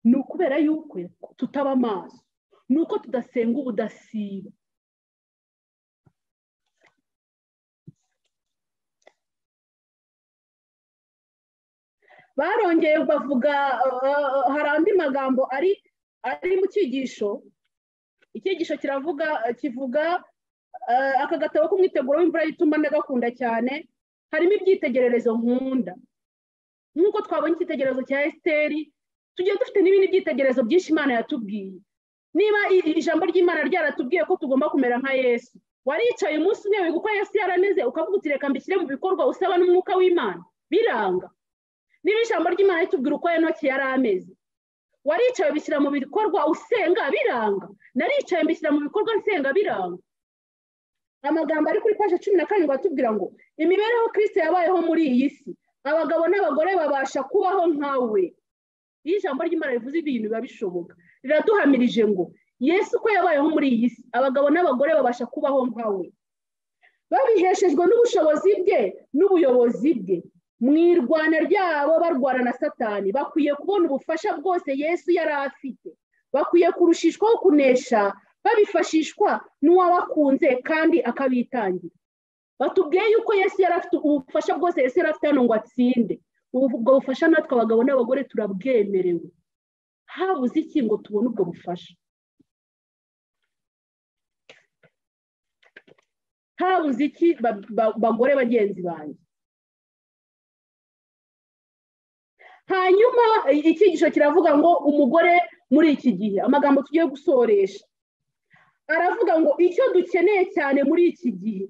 ni ukubera yuko tutaba amaso, ni uko tudasenga ubudasiba. Barongeye bavuga, hari andi magambo ari mu cyigisho. Icyigisho kiravuga, kivuga aka gatabo k'umwiteguro w'imvura y'itumba ndagakunda cyane, harimo ibyitegererezo nkunda. Nk'uko twabonye icyitegererezo cya Esiteri, tugiye dufite n'ibindi byitegererezo byinshi Imana yatubwiye. Niba ijambo ry'Imana ryaratubwiye ko tugomba kumera nka Yesu, waricaye umunsi umwe wiga uko Yesu yarameze ukavuga uti reka mbishyire mu bikorwa, usaba n'umwuka w'Imana, biranga. Niba ijambo ry'Imana ritubwira uko Enoki yari ameze, waricaye ubishyira mu bikorwa usenga, biranga. Naricaye mbishyira mu bikorwa nsenga, biranga. Amagambo ari kuri paje 17 atubwira ngo imibereho Kristo yabayeho muri iyi si, abagabo n'abagore babasha kubaho nkawe. Iyo ijambo ry'Imana rivuze ibintu biba bishoboka. Riraduhamirije ngo Yesu ko yabayeho muri iyi si, abagabo n'abagore babasha kubaho nkawe, babiheshejwe n'ubushobozi bwe n'ubuyobozi bwe. Mu irwana ryabo barwana na Satani, bakwiye kubona ubufasha bwose Yesu yari afite. Bakwiye kurushishwaho kunesha babifashishwa n'uwabakunze kandi akabitangira. Batubwiye yuko Yesu yari afite ubufasha bwose Yesu yari afite hano ngo atsinde. Ubwo bufasha natwe abagabo n'abagore turabwemerewe. Habuze iki ngo tubone ubwo bufasha? Habuze iki bagore bagenzi banjye? Hanyuma icyigisho kiravuga ngo umugore muri iki gihe, amagambo tugiye gusoresha aravuga ngo icyo dukeneye cyane muri iki gihe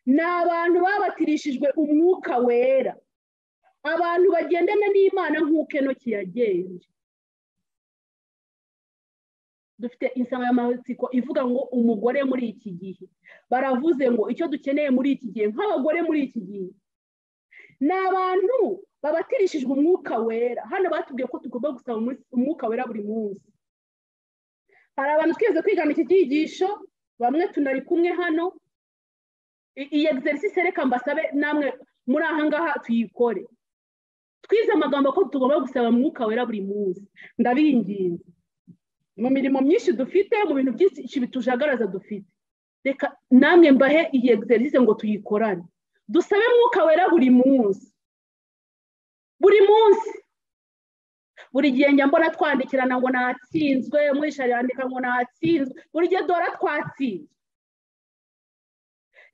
ni abantu babatirishijwe umwuka wera, abantu bagendana n'Imana nk'uko Enoki yagenje. Dufite insanganyamatsiko ivuga ngo umugore muri iki gihe. Baravuze ngo icyo dukeneye muri iki gihe nk'abagore muri iki gihe ni abantu babatirishijwe umwuka wera. Hano batubwiye ko tugomba gusaba umwuka wera buri munsi. Hari abantu twigeze kwigana iki cyigisho, bamwe tunari kumwe hano. Iyi exercice reka mbasabe namwe muri aha ngaha tuyikore. Twize amagambo ko tugomba gusaba umwuka wera buri munsi. Ndabinginze, mu mirimo myinshi dufite, mu bintu byinshi bitujagaraza dufite, reka namwe mbahe iyi exercice ngo tuyikorane. Dusabe umwuka wera buri munsi, buri munsi. Buri gihe njya mbona twandikirana ngo natsinzwe, mwisha yandika ngo natsinzwe, buri gihe dora twatsinzwe.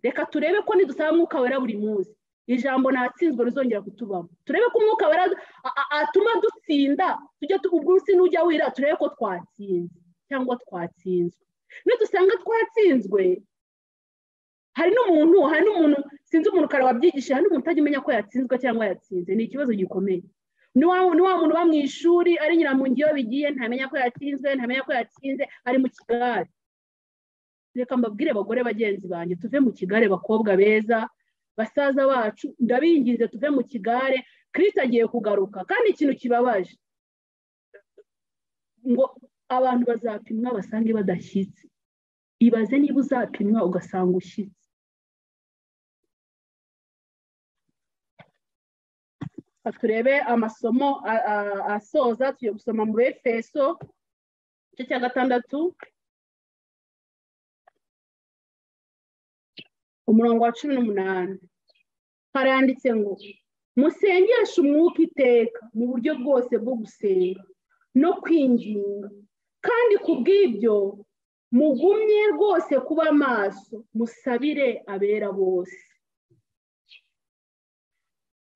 Reka turebe ko nidusaba umwuka wera buri munsi, ijambo natsinzwe rizongera kutubamo. Turebe ko umwuka wera atuma dutsinda, tujye ubwo nujya wira turebe ko twatsinze cyangwa twatsinzwe. Nidusanga twatsinzwe, hari n'umuntu sinzi umuntu kare wabyigishije, hari n'umuntu utajya umenya ko yatsinzwe cyangwa yatsinze. Ni ikibazo gikomeye. Ni wa muntu uba mu ishuri ari nyiramungi, iyo bigiye ntamenya ko yatsinzwe, ntamenya ko yatsinze, ari mu kigare. Reka mbabwire abagore bagenzi banjye, tuve mu kigare, bakobwa beza, basaza bacu, ndabinginze tuve mu kigare. Kristo agiye kugaruka, kandi ikintu kibabaje ngo abantu bazapimwa basange badashyitse. Ibaze niba uzapimwa ugasanga ushyitse. Turebe amasomo asoza, tugiye gusoma mu Efeso igice cya 6 umurongo wa 18. Haranditse ngo musengeshe umwuka iteka mu buryo bwose bwo gusenga no kwinginga, kandi kubw'ibyo mugumye rwose kuba maso, musabire abera bose.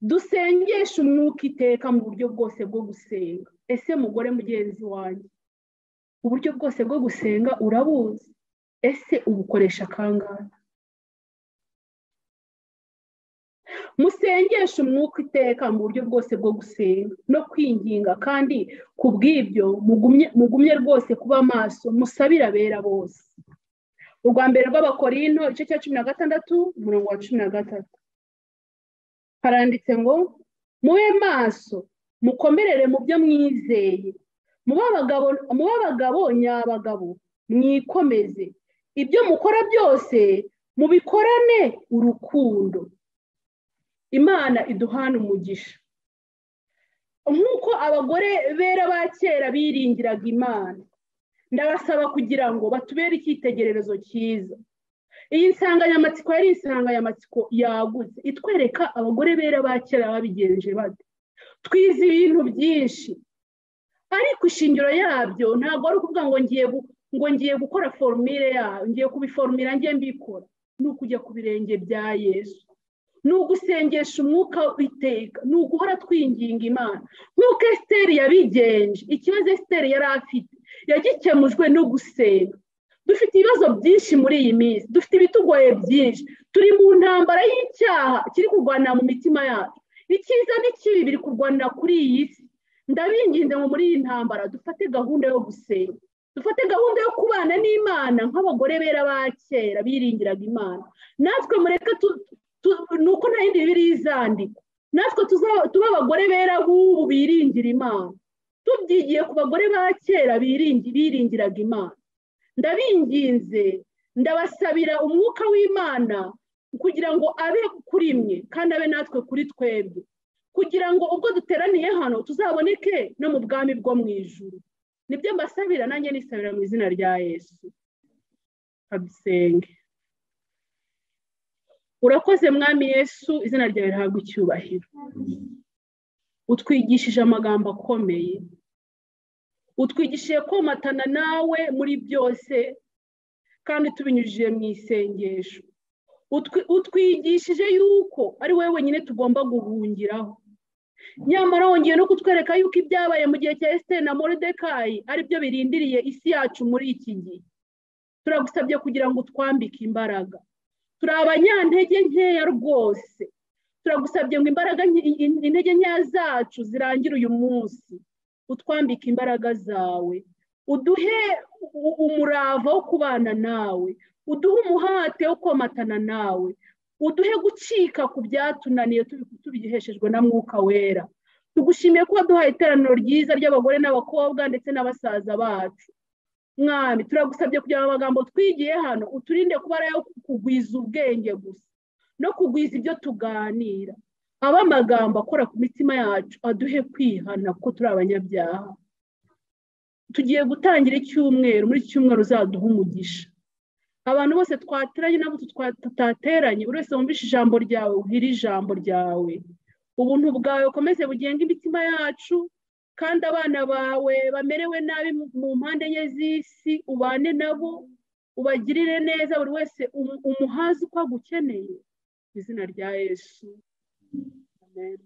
Dusengeshe umwuka iteka mu buryo bwose bwo gusenga. Ese mugore mugenzi wanjye, uburyo bwose bwo gusenga urabuzi? Ese ubukoresha kangahe? Musengeshe umwuka iteka mu buryo bwose bwo gusenga no kwinginga, kandi kubw'ibyo mugumye rwose kuba maso, musabire abera bose. Urwa mbere rw'Abakorinto igice cya 16 umurongo wa 13 haranditse ngo mube maso, mukomerere mu byo mwizeye, mube abagabo nyabagabo, mwikomeze, ibyo mukora byose mubikorane urukundo. Imana iduhana umugisha. Nk'uko abagore bera ba kera biringiraga Imana, ndabasaba kugira ngo batubere icyitegererezo cyiza. Iyi nsanganyamatsiko yari insanganyamatsiko yagutse itwereka abagore bera ba kera babigenje bate. Twize ibintu byinshi, ariko ishingiro yabyo ntabwo ari ukuvuga ngo ngiye gukora formule yayo, ngiye kubiformira ngiye mbikora. Ni ukujya ku birenge bya Yesu, ni ugusengesha umwuka w'iteka, ni uguhora twinginga Imana nk'uko Esiteri yabigenje. Ikibazo Esiteri yari afite yagikemujwe no gusenga. Dufite ibibazo byinshi muri iyi minsi, dufite ibitugoye byinshi, turi mu ntambara y'icyaha kiri kurwanira mu mitima yacu. Icyiza n'ikibi biri kurwanira kuri iyi si. Ndabinginze ngo muri iyi ntambara dufate gahunda yo gusenga, dufate gahunda yo kubana n'Imana nk'abagore bera ba kera biringiraga Imana. Natwe mureke nuko nta yindi Bibiliya izandikwa, natwe tuba abagore bera b'ubu biringira Imana, tubyigiye ku bagore ba kera biringiraga Imana. Ndabinginze, ndabasabira umwuka w'Imana kugira ngo abe kuri mwe kandi abe natwe kuri twebwe, kugira ngo ubwo duteraniye hano tuzaboneke no mu bwami bwo mu ijuru. Nibyo mbasabira, nanjye nisabira mu izina rya Yesu. Abisenge. Urakoze Mwami Yesu, izina ryawe rihabwe icyubahiro. Utwigishije amagambo akomeye, utwigishije komatana nawe muri byose kandi tubinyujije mu isengesho. Utwigishije yuko ari wowe wenyine tugomba guhungiraho. Nyamara wongeye no kutwereka yuko ibyabaye mu gihe cya Esiteri na Moridekayi ari byo birindiriye isi yacu muri iki gihe. Turagusabye kugira ngo utwambike imbaraga. Turi abanyantege nkeya rwose, turagusabye ngo imbaraga intege nkeya zacu zirangire uyu munsi. Utwambike imbaraga zawe, uduhe umurava wo kubana nawe, uduhe umuhate wo komatana nawe, uduhe gucika ku byatunaniye tubiheshejwe na Mwuka Wera. Tugushimiye kuba duhaye iteraniro ryiza ry'abagore n'abakobwa ndetse n'abasaza bacu. Mwami, turagusabye kugira ngo amagambo twigiye hano uturinde kuba ari ayo kugwiza ubwenge gusa no kugwiza ibyo tuganira, aba amagambo akora ku mitima yacu, aduhe kwihana kuko turi abanyabyaha. Tugiye gutangira icyumweru, muri iki cyumweru uzaduha umugisha. Abantu bose twateranye n'abo tutateranye, buri wese wumvishe ijambo ryawe, uhire ijambo ryawe. Ubuntu bwawe ukomeze bugenga imitima yacu, kandi abana bawe bamerewe nabi mu mpande enye z'isi ubane nabo, ubagirire neza, buri wese umuhaze uko agukeneye. Mu izina rya Yesu, amen.